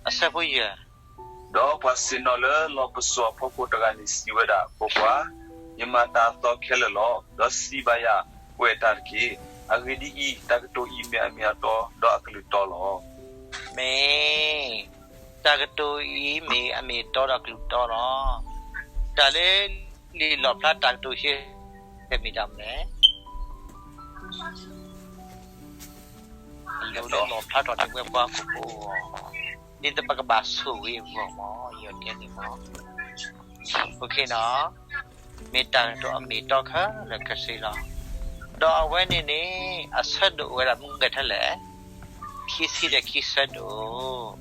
အဆၢဖိယဲၢ်, ဒီးပှၤဆ့ၣ်နီၤလၢလီၢ်ပစိာ်အဖီခိၣ်တဂၤန့ၣ်စံးဝဲဒၣ်, ကွၢ်ကွၢ်, ယမၤတၢ်အသီခဲလၢာ်လီၤ. ဒီးစံးဘၣ်ယၤ, ကွဲးတၢ်တက့ၢ်. အဂ့ၢ်ဒ်အံၤ, တၢ်ကတိၤအံၤမ့ၢ်အမ့ၢ်အတီဒီးအကလုၢ်တီလီၤ. မ့ၢ်, တၢ်ကတိၤအံၤမ့ၢ်အမ့ၢ်အတီဒီးအကလုၢ်တီလီၤ. တၢ်လၢလံာ်လီၣ်ဖျါတၢ်ကတိၤဟဲ မ့ၢ်တၢ်မနုၤလဲၣ်. အလိၤလၢလီၣ်ဖျါထီၣ်လၢပဝဲပှၤဟီၣ်ခိၣ်ဖိအဂီၢ်, ဒ်သိးပကဘၣ်ဆိၣ်ဂ့ၤအဂီၢ်မ့ၢ်, ယတဲန့ၣ်မ့ၢ်, မ့ၢ်တၢ်ကတိၤအမ့ၢ်အတီခဲလၢာ်ခဲဆ့လီၤ. ဒီးအဝဲန့ၣ်န့ၣ် အဆၢဒိၣ်အိၣ်ဝဲဒၣ်မနုၤထဲလဲၣ်, ခံဆံဒီးခံဆၢဒိၣ်,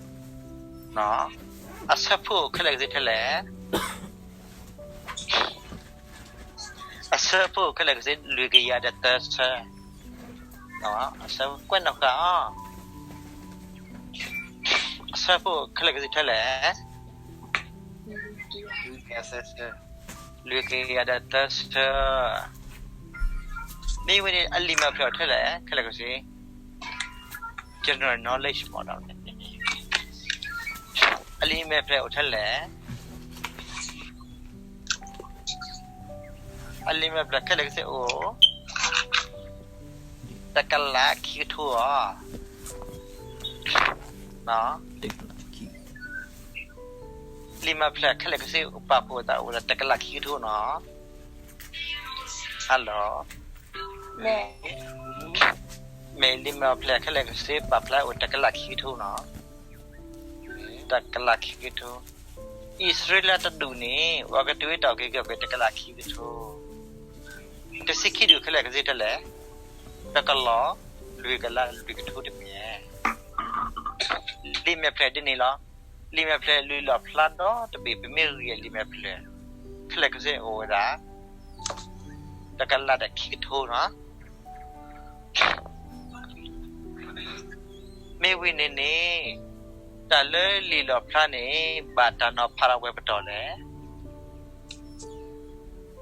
အဆၢဖိအိၣ်ခဲလၢာ်ခဲဆ့ထဲလဲၣ်. အဆၢဖိအိၣ်ခဲလၢာ်ခဲဆ့ လွံၢ်ကယၤဒီးသၢဆၢ, အဆၢကွဲးနီၣ်ဃာ်အီၤ, အဆၢဖိအိၣ်ခဲလၢာ်ခဲဆ့ထဲလဲၣ်. လွံၢ်ကယၤဒီးသၢဆၢ, မ့ၢ်ဝဲန့ၣ် အလံာ်မဲာ်ဖျၢၣ်အိၣ်ထဲလဲၣ်, ခဲလၢာ်ခဲဆ့, general knowledge မ့ၢ်ဒီး အလံာ်မဲာ်ဖျၢၣ်အိၣ်ထဲလဲၣ်. အလံာ်မဲာ်ဖျၢၣ်ခဲလၢာ်ခဲဆ့အိၣ် တကလးခံကထိအီၤ, လံာ်မဲာ်ဖျၢၣ်ခဲလၢာ်ခဲဆ့ပာ်ဖှိၣ်သးအိၣ်ဒီးတကလးခံကထိနီၤ. ဟါလီၤ, မ့ၢ်လံာ်မဲာ်ဖျၢၣ်ခဲလၢာ်ခဲဆ့ပာ်ဖျါအိၣ်တကလးခံကထိနီၤ. တကလးခံကထိ, အံၣ်စရ့လးတဒူၣ်န့ၣ် ပှၤကတုၤဝဲတၢ်အုၣ်က့ၤခီၣ်က့ၤတကလးခံကထိ, တဆံခံဒူၣ်ခဲလၢာ်ခဲဆ့ထဲလဲၣ်, တကလီၤ, လွံၢ်ကလးလွံၢ်ကထိတမ့ၢ်ဧါ. လံာ်မဲာ်ဖျၢၣ်ဒ်န့ၣ်လီၤ. လံာ်မဲာ်ဖျၢၣ်လံာ်လီၣ်ဖျါဒီတဘ့ၣ် ပမ့ၢ်ဂံၢ်လံာ်မဲာ်ဖျၢၣ် ခဲလၢာ်ခဲဆ့အိၣ်ဝဲဒၣ် တကလးဒီးခံကထိနီၤ. မ့ၢ်ဝံၤန့ၣ်န့ၣ် တၢ်လၢလံာ်လီၣ်ဖျါန့ၣ် ဘၣ်တၢ်နီၤဖးထီၣ်ဝဲပတီၢ်လဲၣ်,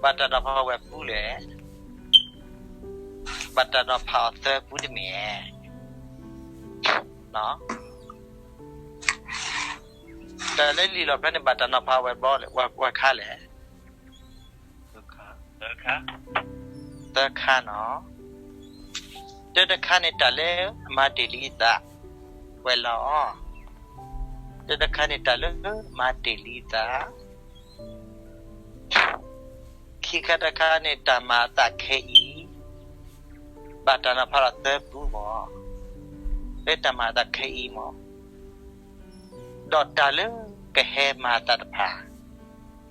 ဘၣ်တၢ်နီၤဖးဝဲပူၤလဲၣ်, ဘၣ်တၢ်နီၤဖးအီၤသၢပူၤတမ့ၢ်ဧါ. တၢ်လၢလံာ်လီၣ်ဖျါန့ၣ် ဘၣ်တၢ်နီၤဖးဝဲဘျီလဲၣ်, ဝဲခါလဲၣ်, သၢခါနီၤ. တၢတခါန့ၣ် တၢ်လၢအမၤတ့ၢ်လံအသး, ဝဲလီၤ. တၢတခါန့ၣ် တၢ်လၢအမၤတ့ၢ်လံအသး, ခံခါတခါန့ၣ် တၢ်မၤအသးခဲအံၤ, ဘၣ်တၢ်နီၤဖးဒီးသၢပူၤမ့ၢ်, လၢတၢ်မၤအသးခဲအံၤမ့ၢ်, ဒီးတၢ်လၢကဟဲမၤအသးတဖၣ်,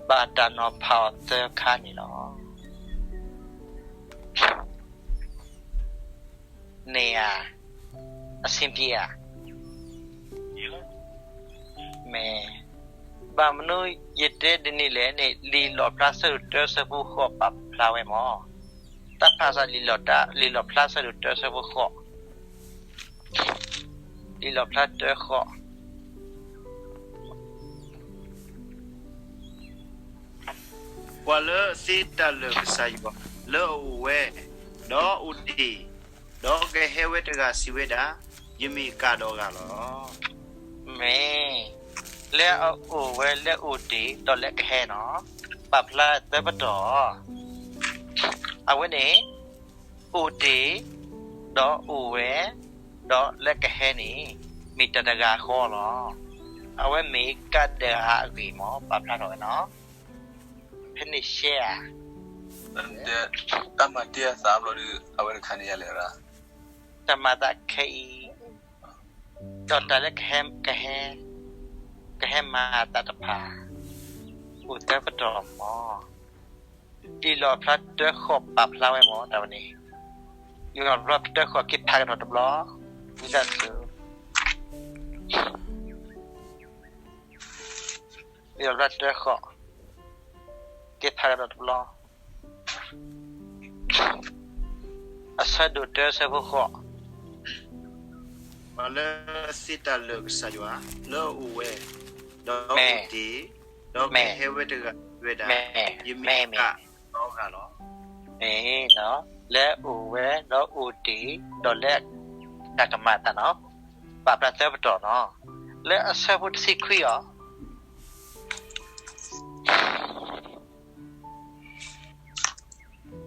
ဘၣ်တၢ်နီၤဖးအီၤသၢခါန့ၣ်လီၤ. န့ၣ်ဧါ, အဆင်ပြေဧါ. မ့ၢ်, ဘၣ်မနုၤယတဲဒ်န့ၣ်လဲၣ်န့ၣ် လံာ်လီၣ်ဖျါဆၢဒိၣ်တၢဆၢဖိဃိးပာ်ဖျါဝဲမ့ၢ်, တၢ်ဖးစးလံာ်လီၣ်ဖျါဆၢဒိၣ်တၢဆၢဖိဃိး, လံာ်လီၣ်ဖျါတၢဃိး ပှၤလၢအသ့တၢ်လၢာ်ကစၢ်ယွၤလၢအအိၣ်ဝဲ, ဒီးအိၣ်တ့ၢ်, ဒီးကဟဲဝဲတဂၤစံးဝဲဒၣ်, ယမ့ၢ်ကးဒီးဂၤလီၤ. မ့ၢ်, လၢအအိၣ်ဝဲလၢအအိၣ်တ့ၢ်ဒီးလၢအကဟဲနီၤ, ပာ်ဖျါသၢပတီၢ်, အဝဲန့ၣ် အိၣ်တ့ၢ်, ဒီးအိၣ်ဝဲ, ဒီးလၢကဟဲန့ၣ် မ့ၢ်တၢ်တဂၤဃီလီၤ. အဝဲမ့ၢ်ကးဒၢးဟးအဂ့ၢ်မ့ၢ်ပာ်ဖျါထီၣ်ဝဲနီၤ. ဖဲန့ၣ်ရှဲဧါ. တၢ်မၤတ့ၢ်အသးဘျီဒီး အဝဲတခါန့ၣ်ယၤလဲၣ်ရၣ်. တၢ်မၤသးခဲအံၤ, ဒီးတၢ်လၢကဟဲ, ကဟဲ, ကဟဲမၤအသးတဖၣ်, အိၣ်သၢပတီၢ်မ့ၢ် လံာ်လီၣ်ဖျါတၢဃိးပာ်ဖျါဝဲမ့ၢ်တၢ်ဝဲန့ၣ်, လံာ်လီၣ်ဖျါတၢဃိးက့ၤဖးကဒီးတဘျီ, ဝံသးစူၤ, လံာ်လီၣ်ဖျါတၢဃိး, က့ၤဖးကဒီးတဘျီ, အဆၢဒိၣ်တၢဆၢဖိဃိး ပှၤလၢအသ့တၢ်လၢာ်ကစၢ်ယွၤလၢအအိၣ်ဝဲ, ဒီးအိၣ်တ့ၢ်, ဒီးကဟဲဝဲတဂၤဝဲဒၣ်, ယမ့ၢ်ကးဒီးဂၤလီၤ. မ့ၢ်, လၢအအိၣ်ဝဲ, ဒီးအိၣ်တ့ၢ်, ဒီးလၢတၢ်ကမၤအသးနီၤ, ပာ်ဖျါသၢပတီၢ်နီၤ. လၢအဆၢဖိတဆံခွံအီၤ,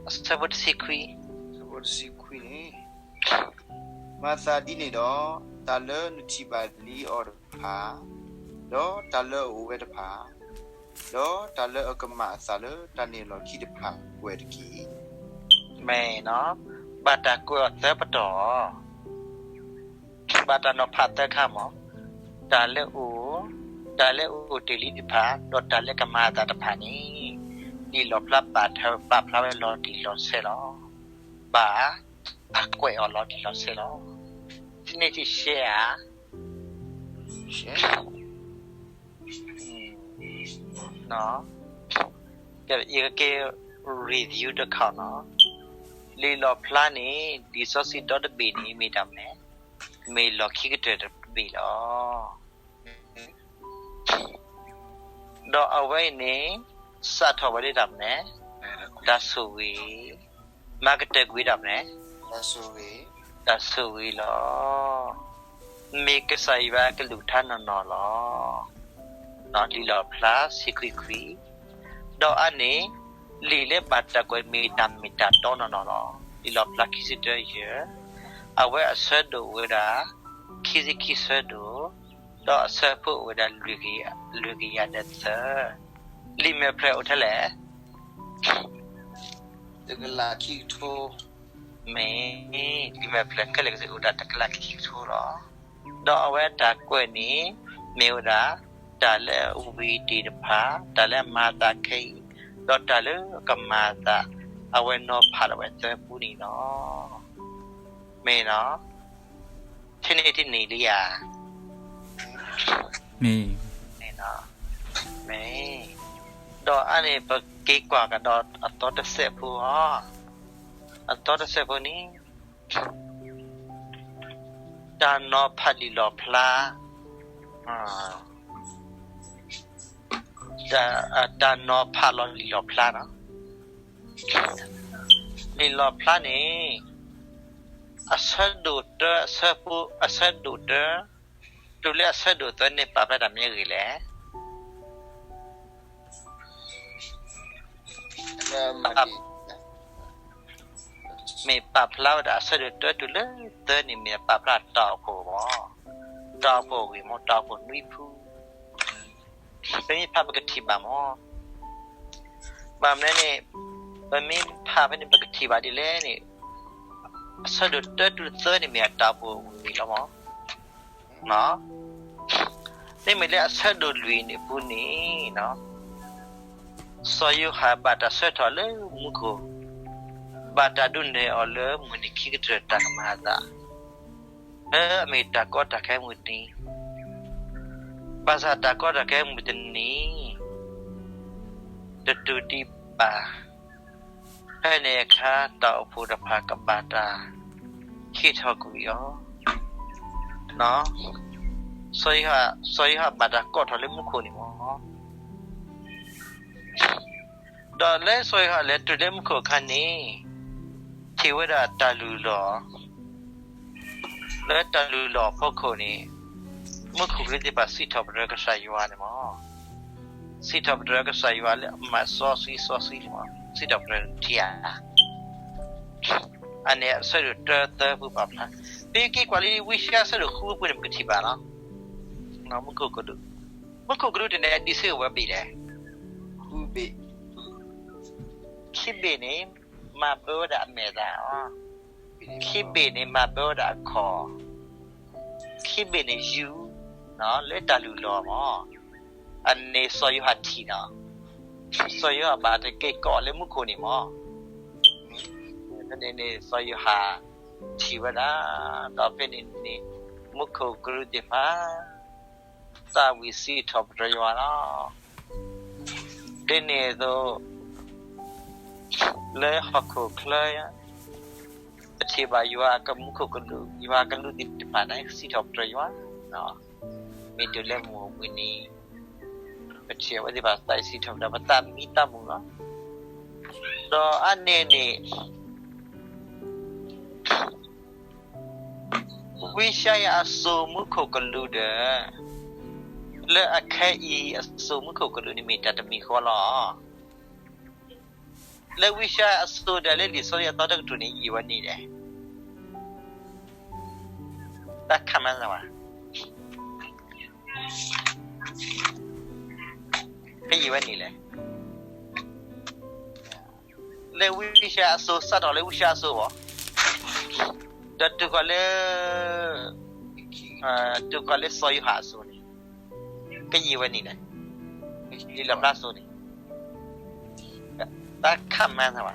အဆၢဖိတဆံခွံ, ဆၢဖိတဆံခွံန့ၣ်, မၤသးဒ်န့ၣ်ဒီး, တၢ်လၢနထံၣ်ဘၣ်လံအီၤတဖၣ်, ဒီးတၢ်လၢအအိၣ်ဝဲတဖၣ်, ဒီးတၢ်လၢအကမၤအသးလၢတၢ်န့ၣ်လီၢ်ခံတဖၣ်ကွဲးတက့ၢ်. မ့ၢ်နီၤ, ဘၣ်တၢ်ကွဲးအီၤသၢပတီၢ် ဘၣ်တၢ်နီၤဖးသၢခါမး, တၢ်လၢအိၣ်, တၢ်လၢအိၣ်တ့ၢ်လံတဖၣ် ဒီးတၢ်လၢကမၤအသးတဖၣ်န့ၣ်, လံာ်လီၣ်ဖျါပာ်ထၢ ပာ်ဖျါဝဲလီၤတံၢ်လီၤဆဲးလီၤ. ဘၣ်တၢ်ကွဲးအီၤလီၤတံၢ်လီၤဆဲးလီၤ. ထံၣ်န့ၢ်ထံၣ်ရှဲဧါ ယကက့ၤ review တခါနီၤ, လံာ်လီၣ်ဖျါန့ၣ် လံာ်စီဆှံဒီတဘ့ၣ်န့ၣ် မ့ၢ်တၢ်မနုၤလဲၣ်, မ့ၢ်လီၢ်ခံကတၢၢ်တဘ့ၣ်လီၤ. ဒီးအဝဲအံၤန့ၣ် စးထီၣ်ဝဲလၢတၢ်မနုၤလဲၣ်, တၢ်ဆိၣ်ဂ့ၤ, မၤကတၢၢ်ကွံာ်တၢ်မနုၤလဲၣ်, တၢ်ဆိၣ်ဂ့ၤလီၤ. မ့ၢ်ကစၢ်ယွၤအကလုၢ်ကထါနီၢ်နီၢ်လီၤ. လံာ်လီၣ်ဖျါဆံခွံခွံ, ဒီးအန့ၣ် လံာ်လၢဘၣ်တၢ်ကွဲးမ့ၢ်တၢ်မ့ၢ်တၢ်တီနီၢ်နီၢ်လီၤ. လံာ်လီၣ်ဖျါခံဆံတၢယဲၢ်, အဝဲအဆၢဒိၣ်ဝဲဒၣ် ခံဆံခံဆၢဒိၣ်, ဒီးအဆၢဖိအိၣ်ဝဲဒၣ် လွံၢ်ကယၤဒီးသၢ, လံာ်မဲာ်ဖျၢၣ်အိၣ်ထဲလဲၣ် တကလးခံကထိ, မ့ၢ် လံာ်မဲာ်ဖျၢၣ်ခဲလၢာ်ကစ့ၢ်အိၣ်ဒၣ်တကလးခံကထိလီၤ. ဒီးအဝဲတၢ်ကွဲးန့ၣ် မ့ၢ်ဝဲဒၣ် တၢ်လၢအဝံၤတ့ၢ်တဖၣ်, တၢ်လၢအမၤအသးခဲအံၤ, ဒီးတၢ်လၢအကမၤအသး, အဝဲနီၤဖးလီၤဝဲသၢပူန့ၣ်လီၤ. မ့ၢ်နီၤ, ထံၣ်န့ၢ်တန့ၢ်လံဧါ. မ့ၢ်, မ့ၢ်, ဒီးအန့ၣ် ပက့ၤကွၢ်ကဒီးအသီတစဲးဖိအီၤ, အသီတစဲးဖိန့ၣ် တၢ်နီၤဖးလံာ်လီၣ်ဖျါ, တၢ်နီၤဖးလီၤလံာ်လီၣ်ဖျါနီၤ. လံာ်လီၣ်ဖျါန့ၣ် အဆၢဒိၣ်တၢ အဆၢဖိ အဆၢဒိၣ်တၢ တုၤလၢအဆၢဒိၣ်သၢန့ၣ် ပာ်ဖျါတၢ်မနုၤအဂ့ၢ်လဲၣ်. မ့ၢ်ပာ်ဖျါဝဲဒၣ်အဆၢဒိၣ်တၢတုၤလၢသၢန့ၣ် မ့ၢ်ပာ်ဖျါတၢ်အိၣ်ဖှိၣ်မး, တၢ်အိၣ်ဖှိၣ်အဂ့ၢ်မး, တၢ်အိၣ်ဖှိၣ်နွံဖု. ပမ့ၢ်ဖးပကထံၣ်ဘၣ်မး, ဘၣ်မနုၤန့ၣ် ပမ့ၢ်ဖးဖဲန့ၣ် ပကထံၣ်ဘၣ်ဒ်လဲၣ်န့ၣ်, အဆၢဒိၣ်တၢတုၤသၢန့ၣ်မ့ၢ်အတၢ်အိၣ်ဖှိၣ်အဂ့ၢ်လီၤမး. မ့မ့ၢ်လၢအဆၢဒိၣ်လွံၢ်န့ၣ်အပူၤန့ၣ်, စီၤယိၤဟၣ်ဘၣ်တၢ်ဆှၢထီၣ်လၢမူခိၣ်, ဘၣ်တၢ်ဒုးနဲၣ်အီၤလၢမုၢ်နံၤခံကတၢၢ်တၢ်ကမၤအသး, လၢအမ့ၢ်တၢ်ကီတၢ်ခဲမုၢ်တနံၤ, ဘၣ်ဆၣ်တၢ်ကီတၢ်ခဲမုၢ်တနံၤ တတုၤဒံးဘၣ်, ဖဲန့ၣ်အခါ တၢ်အိၣ်ဖှိၣ်တဖၣ်ကဘၣ်တၢ်ဟ့ၣ်ထီၣ်ကွံာ်အီၤ, စီၤယိၤဟၣ်, စီၤယိၤဟၣ်ဘၣ်တၢ်ကိးထီၣ်လၢမူခိၣ်န့ၣ်မး. ဒီးလၢစီၤယိၤဟၣ်လဲၤတုၤလၢမူခိၣ်အခါန့ၣ်, ထံၣ်ဝဲဒၣ်တၢ်လုၢ်လီၢ်, လၢတၢ်လုၢ်လီၢ်အဖီခိၣ်န့ၣ်, မူခိၣ်ကလူးသ့ၣ်တဖၣ်စံးထီၣ်ပတြၢၤကစၢ်ယွၤန့ၣ်မး. စံးထီၣ်ပတြၢၤကစၢ်ယွၤလၢအမၤစီဆှံစီဆှံန့ၣ်မး, စံးထီၣ်ပတြၢၤထံဧါ. အန့ၣ်အဆၢဒိၣ်တၢသၢပူၤပာ်ဖျါ, ပက့ၤကွၢ်လံဝံယၡါယၤအဆၢဒိၣ်ဃုပူၤန့ၣ် ပကထံၣ်ဘၣ်လီၤ. မူခိၣ်ကလူး, မူခိၣ်ကလူးတန့ၣ် အဒံးဆှၢဝဲဘ့ၣ်လဲၣ်. ခံဘ့ၣ်န့ၣ် မၤဘၢဝဲဒၣ်အမဲာ်သၣ်အီၤ, ခံဘ့ၣ်န့ၣ် မၤဘၢဝဲဒၣ်အခီၣ်, ခံဘ့ၣ်န့ၣ်ယူၤ, လၢတၢ်လုၢ်လီၢ်မး. အန့ၣ်စီၤယိၤဟၣ်ထံၣ်နီၤ, စီၤယိၤဟၣ်ဘၣ်တၢ်ကိးအီၤလၢမူခိၣ်န့ၣ်မး. ဖဲန့ၣ်န့ၣ် စီၤယိၤဟၣ်ထံၣ်ဝဲဒၣ်, ဒီးဖဲန့ၣ်န့ၣ် မူခိၣ်ကလူးသ့ၣ်တဖၣ် သးဝံၣ်စံးထီၣ်ပတြၢၤယွၤလီၤ. ဒ်န့ၣ်အသိး လၢဟီၣ်ခိၣ်ချၢ ပထံၣ်ဘၣ်ယွၤအကမူခိၣ်ကလူး, ယွၤအကလူးသ့ၣ်တဖၣ်န့ၣ် စံးထီၣ်ပတြၢၤယွၤ, မ့ၢ်တုၤလၢမုၢ်အိၣ်ဘှံးနံၤ, ပထံၣ်အဝဲသ့ၣ်တဖၣ်သးဝံၣ်စံးထီၣ်ပတြၢၤ ပသးမံသးမုာ်လီၤ. ဒီးအန့ၣ်န့ၣ် ဝံယၡါယၤအစိၤမူခိၣ်ကလူးဒီး လၢအခဲအံၤအစိၤမူခိၣ်ကလူးန့ၣ်မ့ၢ်တၢ်တမံၤဃီလီၤ. လၢဝံယၡါယၤအစိၤဒီးလၢလံာ်စီဆှံအသီတကတြူၢ်န့ၣ် ယံာ်ဝဲနံၣ်လဲၣ်. တၢ်ခါမးသးဝဲ ကယံာ်ဝဲနံၣ်လဲၣ်. လၢဝံယၡါယၤအစိၤ စးထီၣ်လၢဝံယၡါယၤအစိၤဘၣ်, ဒီးတုၤဃီၤလၢ တုၤဃီၤလၢစီၤယိၤဟၣ်အစိၤန့ၣ် ကယံာ်ဝဲနံၣ်လဲၣ်. လံာ်လီၣ်ဖျါအစိၤန့ၣ် တၢ်ခါမးသးဝဲ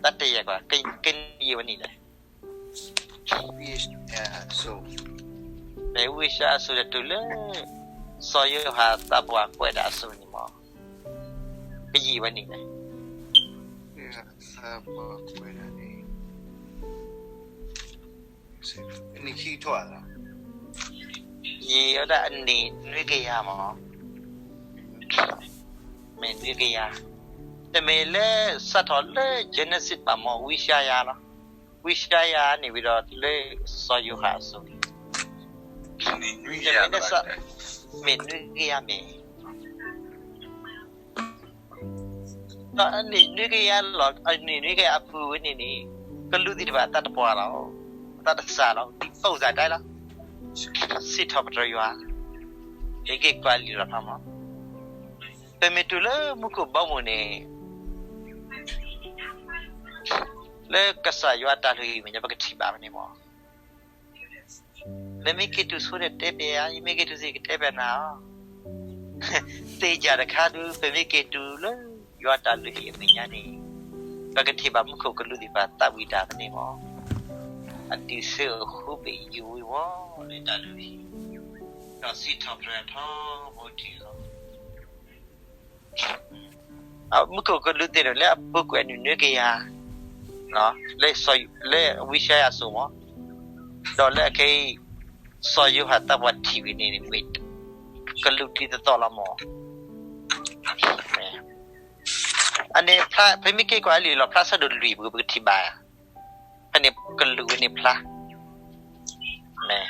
တၢ်တယာ်ကွၢ် ကယံာ်ဝဲနံၣ်လဲၣ်. မ့ၢ်ဝံယၡါယၤအစိၤဒီးတုၤလၢ စီၤယိၤဟၣ်သးပှၢ်ကွဲးဒၣ်အစိၤန့ၣ်မ့ၢ် ကယံာ်ဝဲနံၣ်လဲၣ်. ယံာ်ဝဲဒၣ်အနံၣ်နွံကယၤမး, မ့ၢ်နွံကယၤ, တမ့ၢ်လၢစးထီၣ်လၢ Genesis ဘၣ်မး ဝံယၡါယၤလီၤ. ဝံယၡါယၤန့ၣ်ဝံၤဒီးလၢစီၤယိၤဟၣ်အစိၤန့ၣ် မ့ၢ်နွံကယၤမ့ၢ် ဒီးအနံၣ်နွံကယၤလီၤ အနံၣ်နွံကယၤအပူၤဝဲန့ၣ်န့ၣ် ကလူးသ့ၣ်တဖၣ်အသးတပှၢ်လီၤ, အသးတစှၤလီၤ, ဒ်သိးစ့ၢ်ကီးတၢ်လီၤ. စံးထီၣ်ပတြၢၤယွၤ, ဟဲက့ၤကွၢ်လံာ်လီၣ်ဖျါမး, ပမ့ၢ်တုၤလၢမူခိၣ်ဘီမုၢ်န့ၣ် လၢကစၢ်ယွၤတၢ်လုၢ်ဟံၣ်မဲာ်ညါ ပကထံၣ်ဘၣ်ဖဲန့ၣ်မး. နမ့ၢ်က့ၤတုၤဆိဒီးတဲပျဲယၤ, ယမ့ၢ်က့ၤတုၤစ့ၢ်ကီးတဲပျဲနၤလီၤ. သ့ၣ်ညါတခါဒုး ပမ့ၢ်က့ၤတုၤလၢယွၤတၢ်လုၢ်ဟံၣ်အမဲာ်ညါန့ၣ် ပကထံၣ်ဘၣ်မူခိၣ်ကလူးသ့ၣ်တဖၣ်သးဝံၣ်တၢ်ဖဲန့ၣ်မး. အတုၤဆူအဃုဘ့ၣ်ယိၤဝ့ၤဝီၤလၢတၢ်လုၢ်ဟံၣ်, ဒီးစံးထီၣ်ပတြၢၤထီဘိထံလီၤ. မူခိၣ်ကလူးသ့ၣ်န့ၣ် လၢအပူၤကွံာ်အနံၣ်နွံကယၤ, လၢဝံယၡါယၤအစိၤမး, ဒီးလၢအခဲအံၤ စီၤယိၤဟၣ်သးပှၢ်ထံၣ်ဝံၤန့ၣ် မ့ၢ်ကလူးဒ်သိးသိးလီၤမး. အန့ၣ် ပမ့ၢ်က့ၤကွၢ်လံာ်လီၣ်ဖျါဆၢဒိၣ်လွံၢ်ပူၤ ပကထံၣ်ဘၣ်, ဖဲန့ၣ်ကလူးဝဲန့ၣ်ဖျါ, မ့ၢ်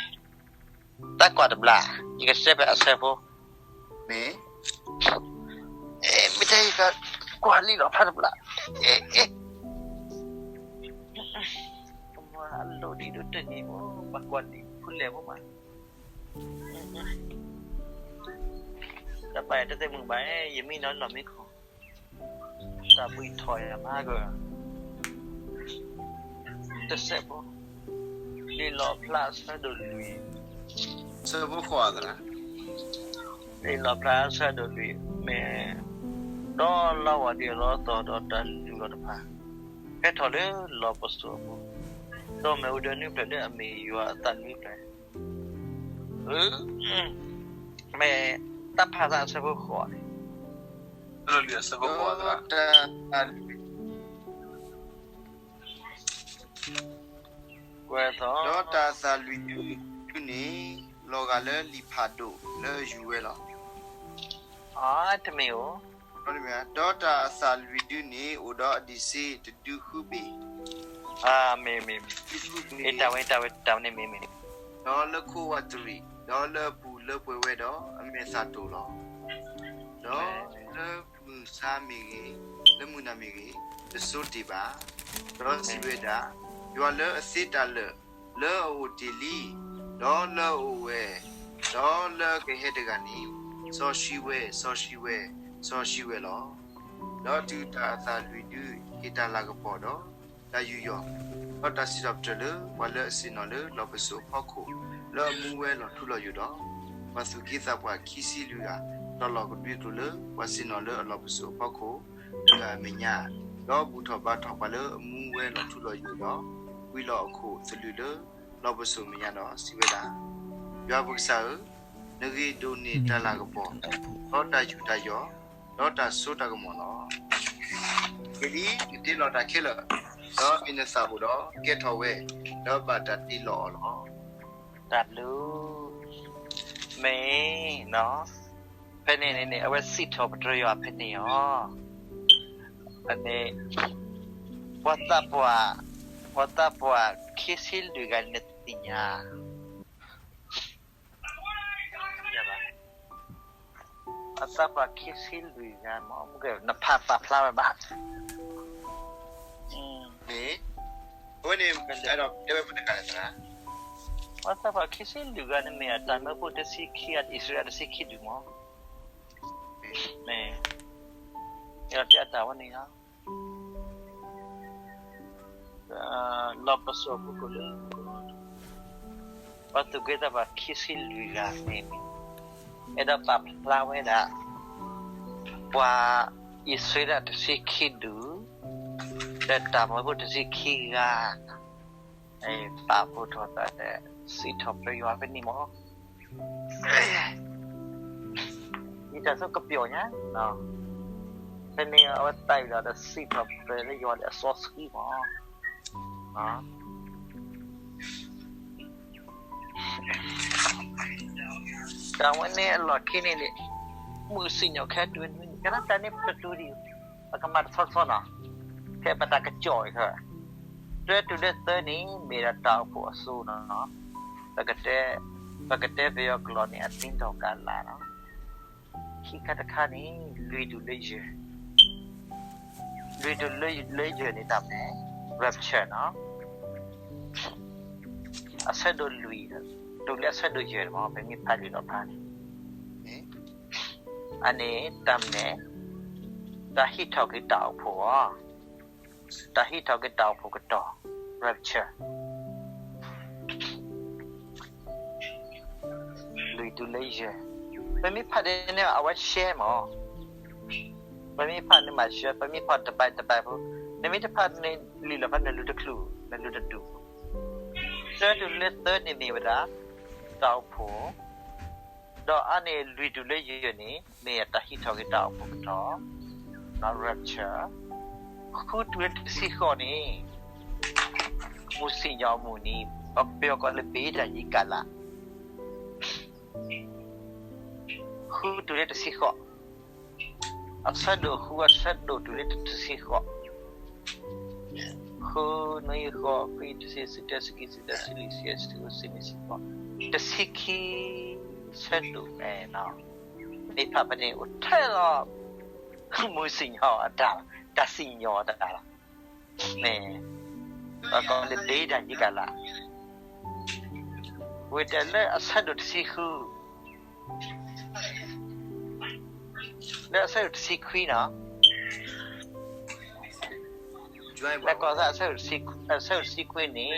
တၢ်ကွၢ်တဘျီ, ယကစဲးဖဲအဆၢဖိ, မ့ၢ်, မ့ၢ်တဲယကကွၢ်လံာ်လီၣ်ဖျါတဘျီ, အလိၣ်ဒံးဒိၣ်တန့ၢ်ဘၣ်, ပှၤကွၢ်လံာ်ဖုလဲၣ်ဖိမး, တၢ်ပာ်ယၤတသ့ၣ်မုၢ်ဘၣ်, ယမံနီၤလီၢ်မံခိၣ် တၢ်ဘှံးထီၣ်ယၤမးက, တစဲးဖိ, လံာ်လီၣ်ဖျါဆၢဒိၣ်လွံၢ်, ဆၢဖိဃိးသရၣ်, လံာ်လီၣ်ဖျါဆၢဒိၣ်လွံၢ်, မ့ၢ်, ဒီးလါဝၤဒ်အလီၢ်သီၣ်ဒီးတၢ်လုၢ်လီၢ်တဖၣ် ဟဲထီၣ်လၢလီၢ်ပစိာ်အပူၤ, ဒီးမ့ၣ်အူဒၢနွံဖျၢၣ်လၢအမ့ၢ်ယွၤအသးနွံဖျၢၣ် မ့ၢ်တၢ်ဖးသးအဆၢဖိဃိးန့ၣ်, ဒီးတၢ်သးလွံၢ်ဒုန့ၣ် လီၤဂာ်လၢလံာ်ဖးဒိၣ်လၢယူၤဝဲလီၤ. တမ့ၢ်ဧိၤ, ဒီးတၢ်အသးလွံၢ်ဒုန့ၣ် အိၣ်ဒီးအဒံးစ့တဒုဃုဘ့ၣ်, မ့ၢ်, မ့ၢ်, တၢ်ဝဲ, တၢ်ဝဲ, တၢ်ဝဲန့ၣ်မ့ၢ်, မ့ၢ်, ဒီးလၢခိဝးတရံး, ဒီးလၢအပူၤလၢပှဲၤဝဲဒီးအမဲာ်သၣ်တိၢ်လီၤ. ဒီးလၢမုၢ်ဆါမ့ၢ်ဂ့ၤ, လၢမုၢ်နၤမ့ၢ်ဂ့ၤ, တစိတ့ၢ်ဘၣ်, ဒီးစံးဝဲဒၣ်, ယွၤလၢအသ့တၢ်လၢာ်, လၢအအိၣ်တ့ၢ်လံ, ဒီးလၢအအိၣ်ဝဲ, ဒီးလၢအကဟဲတဂၤန့ၣ်, စီဆှံဝဲ, စီဆှံဝဲ, စီဆှံဝဲလီၤ. ဒီးတုၤတၢ်အသးလွံၢ်ဒုဟ့ၣ်တၢ်လၤကပီၤဒီးတၢ်ယူးယီၣ်, ဒီးတၢ်စံးထီၣ်ပတြၢၤလၢပှၤလၢအဆ့ၣ်နီၤလၢလီၢ်ပစိာ်အဖီခိၣ်, လၢအမူဝဲလီၤထူလီၤယိာ်ဒီး, ပှၤသူၣ်က့သးပှၢ်ခံဆံလွံၢ်ဂၤ, တီၤလီၤကဒွံကျိာ်လၢပှၤဆ့ၣ်နီၤလၢအလီၢ်ပစိာ်အဖီခိၣ်တဂၤအမဲာ်ညါ, ဒီးဘူၣ်ထီၣ်ဘါထီၣ်ပှၤလၢအမူဝဲလီၤထူလီၤယိာ်ဒီး, ကွံာ်လီၤအခိၣ်သလုးလၢလီၢ်ပစိာ်မဲာ်ညါဒီးစံးဝဲဒၣ်, ယွၤပကစၢ်ဧၢ, နဂ့ၤဒိၣ်န့ၢ်တၢ်လၤကပီၤ, ဒီးတၢ်ယူးတၢ်ယီၣ်, ဒီးတၢ်စိတၢ်ကမီၤလီၤ. အဂ့ၢ်ဒ်အံၤ, နတ့လီၤတၢ်ခဲလၢာ်, ဒီးမ့ၢ်နသးအိၣ်ဒီး, ကဲထီၣ်ဝဲ, ဒီးဘၣ်တၢ်တ့လီၤအီၤလီၤ. တၢ်ဘျုး, မ့ၢ်, ဖဲန့ၣ်န့ၣ် အဝဲစံးထီၣ်ပတြၢၤယွၤဖဲန့ၣ်လီၤ. ဖဲန့ၣ်, ပှၤသးပှၢ်, ပှၤသးပှၢ်ခံဆံလွံၢ်ဂၤန့ၣ်နသ့ၣ်ညါ သးပှၢ်ခံဆံလွံၢ်ဂၤမ့ၢ် နဖးပာ်ဖျါဝဲဘၣ်. အဝဲန့ၣ် အဲၣ်ဒိးတဲဝဲမနုၤလဲၣ်, သးပှၢ်ခံဆံလွံၢ်ဂၤန့ၣ်မ့ၢ်အတၢ်မၢဖိတဆံခံဂၤ အံၣ်စရ့လးတဆံခံဒူၣ်မ့ၢ်, မ့ၢ်, အဲၣ်ဒိးတဲအတၢ်ဝဲန့ၣ်လီၤ. လီၢ်ပစိာ်အဖီခိၣ်လၢ ပှၤသူၣ်က့သးပှၢ်ခံဆံလွံၢ်ဂၤန့ၣ် အဲၣ်ဒိးပာ်ဖျါဝဲဒၣ် ပှၤအံၣ်စရ့လးတဆံခံဒူၣ် ဒီးတၢ်မၢဖိတဆံခံဂၤ ပာ်ဖှိၣ်ထီၣ်သးဒီး စံးထီၣ်ပတြၢၤယွၤဖဲန့ၣ်မ့ၢ် ယတၢ်ဆိကပျီၣ်ညါ, ဖဲန့ၣ်အဝဲသးဝံၣ်ဒီး စံးထီၣ်ပတြၢၤလၢယွၤလၢအစီဆှံမ့ၢ်, တၢ်ဝဲန့ၣ်အလီၢ်ခံန့ၣ်န့ၣ် မုၢ်စံၣ်ညီၣ်ခဲတုၤဝဲန့ၣ် ကနၣ်တၢ်န့ၣ်ပတတူၤဒံး, ပကမၤတဆီတဆီနီၤ, ခဲပတၢ်ကစီၣ်အံၤခဲ, တၢတုၤလၢသၢန့ၣ် မ့ၢ်ဒၣ်တၢ်အိၣ်ဖှိၣ်အစိၤနီၤ, ပကတဲ, ပကတဲပယီၤကျိာ်န့ၣ် အသ့တီၢ်ကၤလးနီၤ, ခံခါတခါန့ၣ် လွံၢ်တုၤလၢယဲၢ်, လွံၢ်တုၤလၢယဲၢ်န့ၣ်တၢ်မနုၤလဲၣ်, rapture နီၤ, အဆၢဒိၣ်လွံၢ်, တုၤလၢအဆၢဒိၣ်ယဲၢ်မ့ၢ် ပမ့ၢ်ဖးလံာ်လီၤဖျါန့ၣ်, အန့ၣ်တၢ်မနုၤလဲၣ်, တၢ်ဟံးထီၣ်က့ၤတၢ်အိၣ်ဖှိၣ်အီၤ, တၢ်ဟံးထီၣ်က့ၤတၢ်အိၣ်ဖှိၣ်ကတီၢ်, rapture လွံၢ်တုၤလၢယဲၢ်, ပမ့ၢ်ဖးဒ်န့ၣ် အဝဲရှဲမ့ၢ်, ပမ့ၢ်ဖးန့ၣ်မၤရှဲ, ပမ့ၢ်ဖးတဘၣ်တဘၣ်ဖိ, နမ့ၢ်တဖးန့ၣ် လံာ်လီၤဖျါ နလူၤတချုး, နလူၤတဒူၣ်, တၢတုၤလၢသၢန့ၣ်မ့ၢ်ဝဲဒၣ် တၢ်အိၣ်ဖှိၣ်, ဒီးအါန့ၢ်လွံၢ်တုၤလၢယဲၢ်န့ၣ် မ့ၢ်တၢ်ဟံးထီၣ်က့ၤတၢ်အိၣ်ဖှိၣ်ကတီၢ်, rapture, ဃုတုၤလၢတဆံဃိးန့ၣ် မုၢ်စံၣ်ညီၣ်အမုၢ်နံၤ, ပယီၤကိးလၢဘ့ဒၣ်ယံၤကၤလး, ဃုတုၤလၢတဆံဃိး, အဆၢဒိၣ်ဃု အဆၢဒိၣ်တုၤလၢတဆံဃိး, ဃု, နွံ, ဃိး, ခွံ, တဆံ, ဆံတၢ, ဆံခံ, ဆံသၢ, ဆံလွံၢ်, ဆံယဲၢ်, ဆံဃု, ဆံနွံ, ဆံဃိး, တဆံခံ, ဆၢဒိၣ်, မ့ၢ်ဖးဖဲန့ၣ်အိၣ်ထဲလီၤ, မုၢ်စံၣ်ညီၣ်အတၢ်လီၤ, တၢ်စံၣ်ညီၣ်အတၢ်လီၤ, မ့ၢ်, ပကိးလၢဘ့ဒၣ်ယံၤကၤလး, ဝံၤဒီးလၢအဆၢဒိၣ်တဆံဃု လၢအဆၢဒိၣ်တဆံခွံနီၤ, လၢကီၢ်သးအဆၢဒိၣ်တဆံခွံန့ၣ်,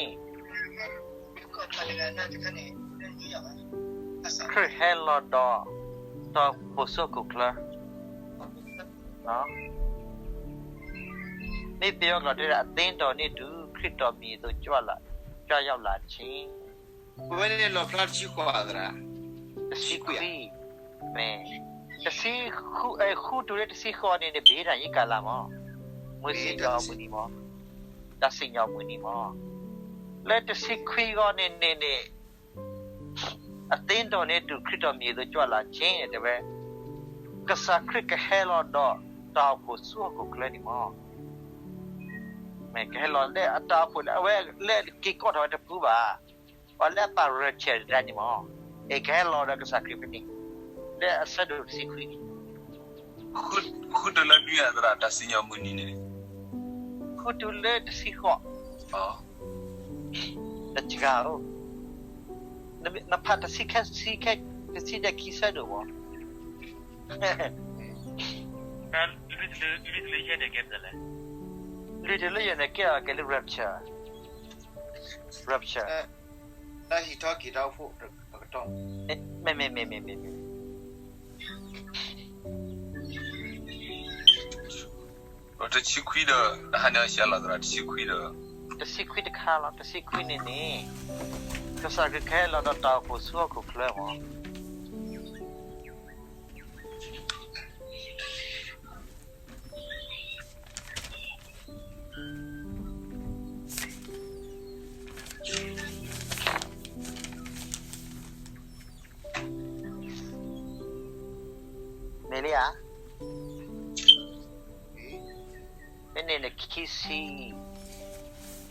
ခရံာ်ဟဲလီၤဒီး တၢ်အိၣ်ဖှိၣ်ဆူဟီၣ်ခိၣ်ချၢ, မ့ၢ်ပယီၤကျိာ်တဲဒၣ် အသ့တီၢ်န့ၢ်တုၤ ခရံာ်တီၢ်မံၤအသိး ကြွရောက်လၢ်ခြင်း, ဝဲန့ၣ်လီၤဖျါတဆံဃိးသရၣ်, တဆံခွံ, မ့ၢ်, တဆံ, ဃုတုၤလၢတဆံဃိးန့ၣ်န့ၣ် ဘ့ဒၣ်ယံၤကၤလးမ့ၢ်, မုၢ်စံၣ်ညီၣ်အမုၢ်နံၤမ့ၢ်, တၢ်စံၣ်ညီၣ်အမုၢ်နံၤမ့ၢ်, လၢတဆံခွံဂီၢ်န့ၣ်န့ၣ်န့ၣ် အသ့တီၢ်န့ၢ်တုၤ ခရံာ်တီၢ်မံၤအသိး ကြွရောက်လၢ်ခြင်း တဲဝဲ, ကစၢ်ခရံာ်ကဟဲလီၤဒီး တၢ်အိၣ်ဖှိၣ်ဆူဟီၣ်ခိၣ်ချၢန့ၣ်မ့ၢ်, မ့ၢ်ကဟဲလီၤလၢအတၢ်အိၣ်ဖှိၣ်လၢအဝဲလၢက့ၤကီၢ်ထီၣ်ဝဲတပူၤဘၣ်, ပှၤလၢအပာ် rapture တၢ်န့ၣ်မ့ၢ်, အဲၣ်ကဟဲလီၤဒီးကစၢ်ခရံာ်ဖဲန့ၣ်, လၢအဆၢဒိၣ်တဆံခွံန့ၣ် ဃုတုၤလၢနွံဂၤသရၣ် တၢ်စံၣ်ညီၣ်မုၢ်နံၤန့ၣ်, ဃုတုၤလၢတဆံဃိး, တစှၤဧိၤ, နဖးတဆံခဲ တဆံခံဆၢဒိၣ်မ့ၢ်, လွံၢ်တုၤလၢယဲၢ်န့ၣ်ကဲလၢ rapture, rapture, တၢ်ဟံးထီၣ်က့ၤတၢ်အိၣ်ဖှိၣ်အကတီၢ်, မ့ၢ်မ့ၢ်မ့ၢ်မ့ၢ်မ့ၢ်မ့ၢ် တဆံခွံဒီး နဟးန့ၢ်အီၤဆံးလီၤသရၣ် တဆံခွံဒီး, တဆံခွံတခါလီၤ တဆံခွံန့ၣ်န့ၣ်, ကစၢ်ခရံာ်ကဟဲလီၤဒီးတၢ်အိၣ်ဖှိၣ်ဆူဟီၣ်ခိၣ်ချၢမ့ၢ် မ့ၢ်လံဧါ, မ့ၢ်န့ၣ်န့ၣ် ခံဆံ,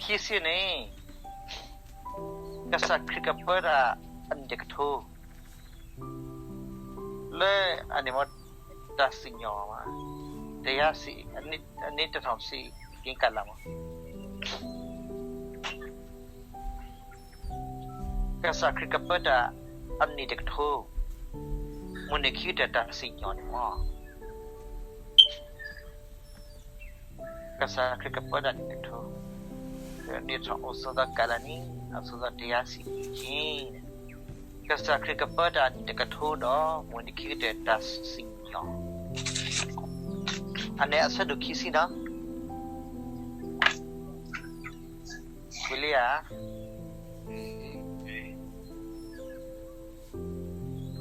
ခံဆံန့ၣ်, ကစၢ်ခရံာ်ကပၢတၢ်အနံၣ်တကထိ, လၢအန့ၣ်မ့ၢ် တၢ်စံၣ်ညီၣ်မး, တယါစံၣ်, အနံၣ်တထီၣ်စံၣ်က့ၤကလးမး, ကစၢ်ခရံာ်ကပၢတၢ်အနံၣ်တကထိ, မုၢ်နံၤခံကတၢၢ်တၢ်စံၣ်ညီၣ်န့ၣ်မး ကစၢ်ခရံာ်ကပၢတၢ်နံၣ်တကထိ, နံၣ်ထီၣ်အိၣ်ဆိးသီကလးနံၣ်, အိၣ်ဆိးသီတယါစံၣ်က့ၤ, ကစၢ်ခရံာ်ကပၢတၢ်နံၣ်တကထိဒီး မုၢ်နံၤခံကတၢၢ်တၢ်စံၣ်ညီၣ်, အန့ၣ်အဆၢဒိၣ်ခံဆံနီၤ, ဝံၤလံဧါ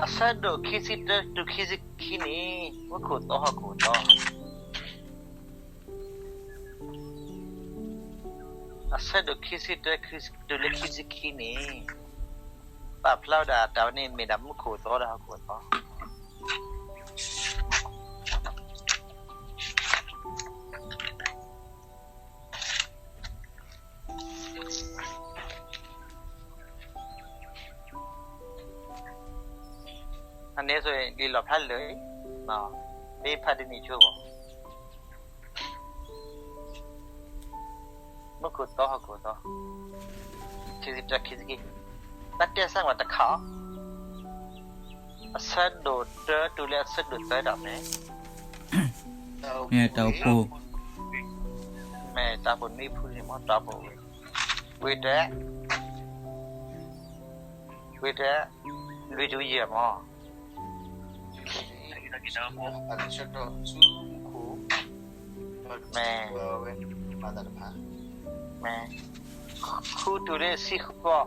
အဆၢဒိၣ်ခံဆံတၢတုၤခံဆံခံန့ၣ် မူခိၣ်သီဟီၣ်ခိၣ်သီ, အဆၢဒိၣ်ခံဆံတၢတုၤလၢခံဆံခံန့ၣ် ပာ်ဖျါဝဲဒၣ်တၢ်ဝဲန့ၣ်မ့ၢ်ဒၣ်မူခိၣ်သီဒီးဟီၣ်ခိၣ်သီ အန့ၣ်ဆိ လံာ်လီၣ်ဖျါလၢာ်, မ့ၢ်ဖးတနံၤဆိဘၣ်, မူခိၣ်သီဟီၣ်ခိၣ်သီ, ခံဆံတၢခံဆံခံ, တၢ်တဲစၢ်ဝဲတခါအီၤ, အဆၢဒိၣ်တၢတုၤလၢအဆၢဒိၣ်သၢဒီးန့ၣ် မ့ၢ်တၢ်အိၣ်ဖှိၣ်, မ့ၢ်တၢ်အိၣ်ဖှိၣ်နွံဖုန့ၣ်မ့ၢ်တၢ်အိၣ်ဖှိၣ်ဝံၤ, ဝံၤတဲ, ဝံၤတဲ, လွံၢ်တုၤယဲၢ်မ့ၢ် မ့ၢ်, မ့ၢ်, ဃုတုၤလၢဆံဃိး,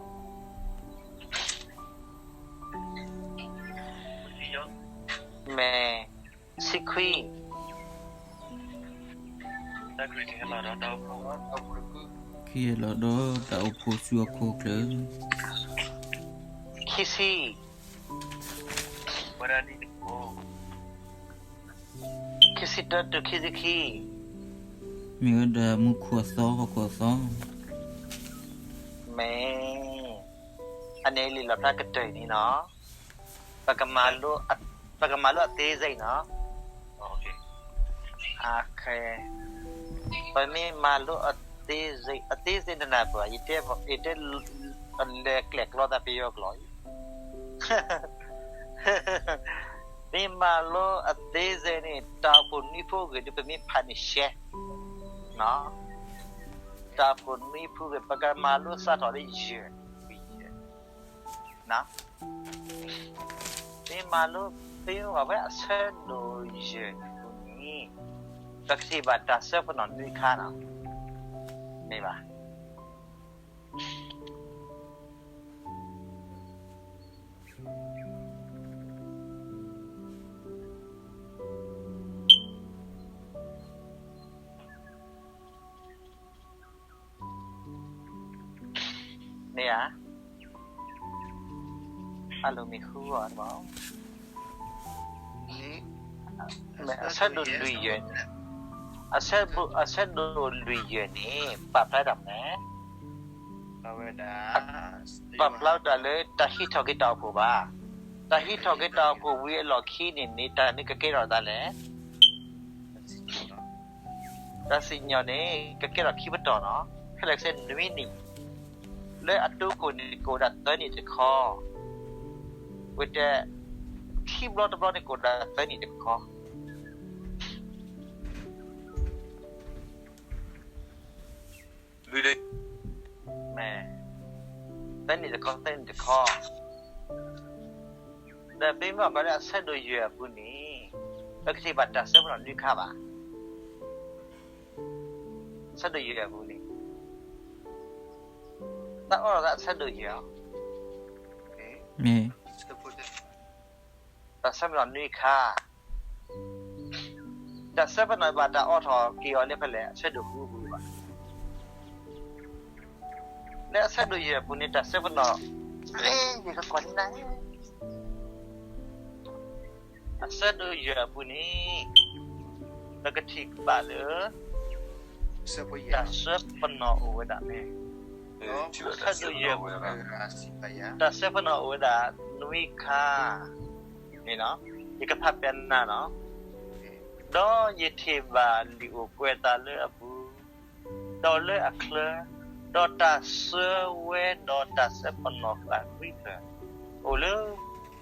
မ့ၢ်, ဆံခွံ, ကဟဲလီၤဒီးတၢ်အိၣ်ဖှိၣ်ဆူဟီၣ်ခိၣ်ချၢ, ခံဆံ ခံဆံတၢတုၤခံဆံခံ, မ့ၢ်ဝဲဒၣ်မူခိၣ်အသီဟီၣ်ခိၣ်အသီ, မ့ၢ်, အန့ၣ်လံာ်လီၣ်ဖျါကတၢၢ်အံၤန့ၣ်နီၤ, ပကမၤလိ, ပကမၤလိအသေးစိတ်နီၤ, ပမ့ၢ်မၤလိအသေးစိတ်, အသေးစိတ်န့ၣ်နၢ်ပၢၢ်, ယတဲ, ယတဲလဲၤကျဲၣ်ကျီသးပယီၤကျိာ်အံၤ မ့ၢ်မၤလိအသေးစိတ်န့ၣ် တၢ်အိၣ်ဖှိၣ်နွံဖုအဂ့ၢ်ဒ်ပမ့ၢ်ဖးန့ၣ်ရှဲ, တၢ်အိၣ်ဖှိၣ်နွံဖုအဂ့ၢ် ပကမၤလိစးထီၣ်လၢယဲၢ်, ယဲၢ်, မ့ၢ်မၤလိ, မ့ၢ်မၤလိဖဲအဆၢဒိၣ်ယဲၢ်အပူၤန့ၣ် ပကထံၣ်ဘၣ်တၢ်စၢဖနီၣ်နွံခါနီၤ, မ့ၢ်ဘၣ် မ့ၢ်ဧါ, အလိၤမ့ၢ်ဃုအီၤတဘၣ်, အဆၢဒိၣ်လွံၢ်ယဲၢ်, အဆၢဒိၣ်လွံၢ်ယဲၢ်န့ၣ် ပာ်ဖျါတၢ်မနုၤလဲၣ်, ပာ်ဖျါဝဲဒၣ်လၢတၢ်ဟံးထီၣ်က့ၤတၢ်အိၣ်ဖှိၣ်ဘၣ်, တၢ်ဟံးထီၣ်က့ၤတၢ်အိၣ်ဖှိၣ်ဝံၤအလီၢ်ခံန့ၣ် မ့ၢ်တၢ်မနုၤကကဲထီၣ်သးလဲၣ် တၢ်စံၣ်ညီၣ်န့ၣ် ကကဲထီၣ်ခံပတီၢ်နီၤ, ခဲလၢာ်ကဆဲနွံနံၣ်, လၢအတိခိၣ်န့ၣ်ကအိၣ်ဒၣ်သၢနံၣ်တခီ, ဝံၤတဲ, ခံဘျီတဘျီန့ၣ်ကအိၣ်ဒၣ်သၢနံၣ်တခီ, မ့ၢ်, သၢနံၣ်တခီ သၢနံၣ်တခီ, ဒီးပမ့ၢ်ဘၣ်ကွၢ်လၢအဆၢဒိၣ်ယဲၢ်အပူၤန့ၣ်, ပကထံၣ်ဘၣ်တၢ်စၢဖနီၣ်နွံခါဘၣ်, အဆၢဒိၣ်ယဲၢ်အပူၤန့ၣ်, တၢ်အိးထီၣ်သးအဆၢဒိၣ်ယဲၢ်, မ့ၢ်, တၢ်စၢဖနီၣ်နွံခါ, တၢ်စၢဖနီၣ်ဘၣ်တၢ်အိးထီၣ်က့ၤအီၤလၢဖဲလဲၣ် အဆၢဒိၣ်ဃုအပူၤဘၣ်, လၢအဆၢဒိၣ်ယဲၢ်အပူၤန့ၣ် တၢ်စၢဖနီၣ်, ယကကွၢ်န့ၣ်, အဆၢဒိၣ်ယဲၢ်အပူၤန့ၣ်, ပကထံၣ်ဘၣ်လၢ တၢ်စၢဖနီၣ်အိၣ်ဝဲဒၣ်န့ၣ်, အဆၢဒိၣ်ယဲၢ်အပူၤ, တၢ်စၢဖနီၣ်အိၣ်ဝဲဒၣ်နွံခါန့ၣ်, ယကဖးပျဲနၤနီၤ, ဒီးယထံၣ်ဘၣ်လံာ်အိၣ်ကွဲးအသးလၢအပူၤ, ဒီးလၢအချၢ, ဒီးတၢ်ဆှၢဝဲဒီးတၢ်စဲပနီၣ်ဃာ်နွံဖျၢၣ်, အိၣ်လၢ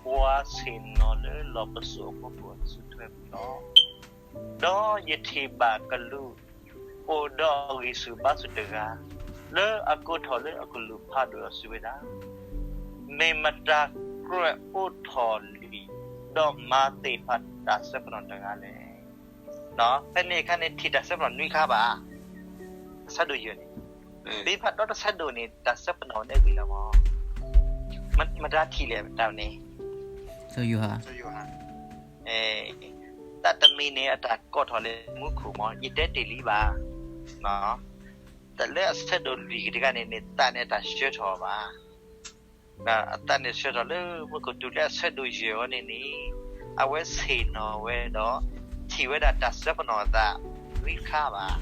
ပှၤဆ့ၣ်နီၤလၢလီၢ်ပစိာ်အဖီခိၣ်အစုထွဲပူၤလီၤ. ဒီးယထံၣ်ဘၣ်ကလူး အိၣ်ဒီးအဂံၢ်ဆူၣ်ဘါဆူၣ်တဂၤ, လၢအကိးထီၣ်လၢအကလူးဖးဒိၣ်ဒီးစံးဝဲဒၣ်, မ့ၢ်မတၤကြၢးအိးထီၣ်လံာ်, ဒီးမၤသ့ၣ်ဖးတၢ်စဲပနီၣ်တဂၤလဲၣ်. ဖဲန့ၣ်အခါန့ၣ် ထံၣ်တၢ်စဲပနီၣ်နွံခါဘၣ်, အဆၢဒိၣ်ယဲၢ်န့ၣ်, သ့ၣ်ဖးဒီတဆၢဒိၣ်န့ၣ် တၢ်စဲပနီၣ်န့ၣ်ဂ့ၤလီၤမး, မတၤထံၣ်လဲၣ်တၢ်န့ၣ် သးတမံၤန့ၣ် အတၢ်ကိးထီၣ်လၢမူခိၣ်မး ယတဲတ့ၢ်လံဘၣ်. တၢ်လၢအဆၢဒိၣ်လွံၢ်ကတဂၤန့ၣ်န့ၣ် သးန့ၣ်အတၢ်ဆှၢထီၣ်ဘၣ်. အသးန့ၣ်ဆှၢထီၣ်လၢမူခိၣ်တုၤလၢအဆၢဒိၣ်ယဲၢ်အံၤန့ၣ်န့ၣ်, အဝဲဆ့ၣ်နီၤဝဲဒီး ထံၣ်ဝဲဒၣ်တၢ်စဲပနီၣ်အသး နွံခါဘၣ်.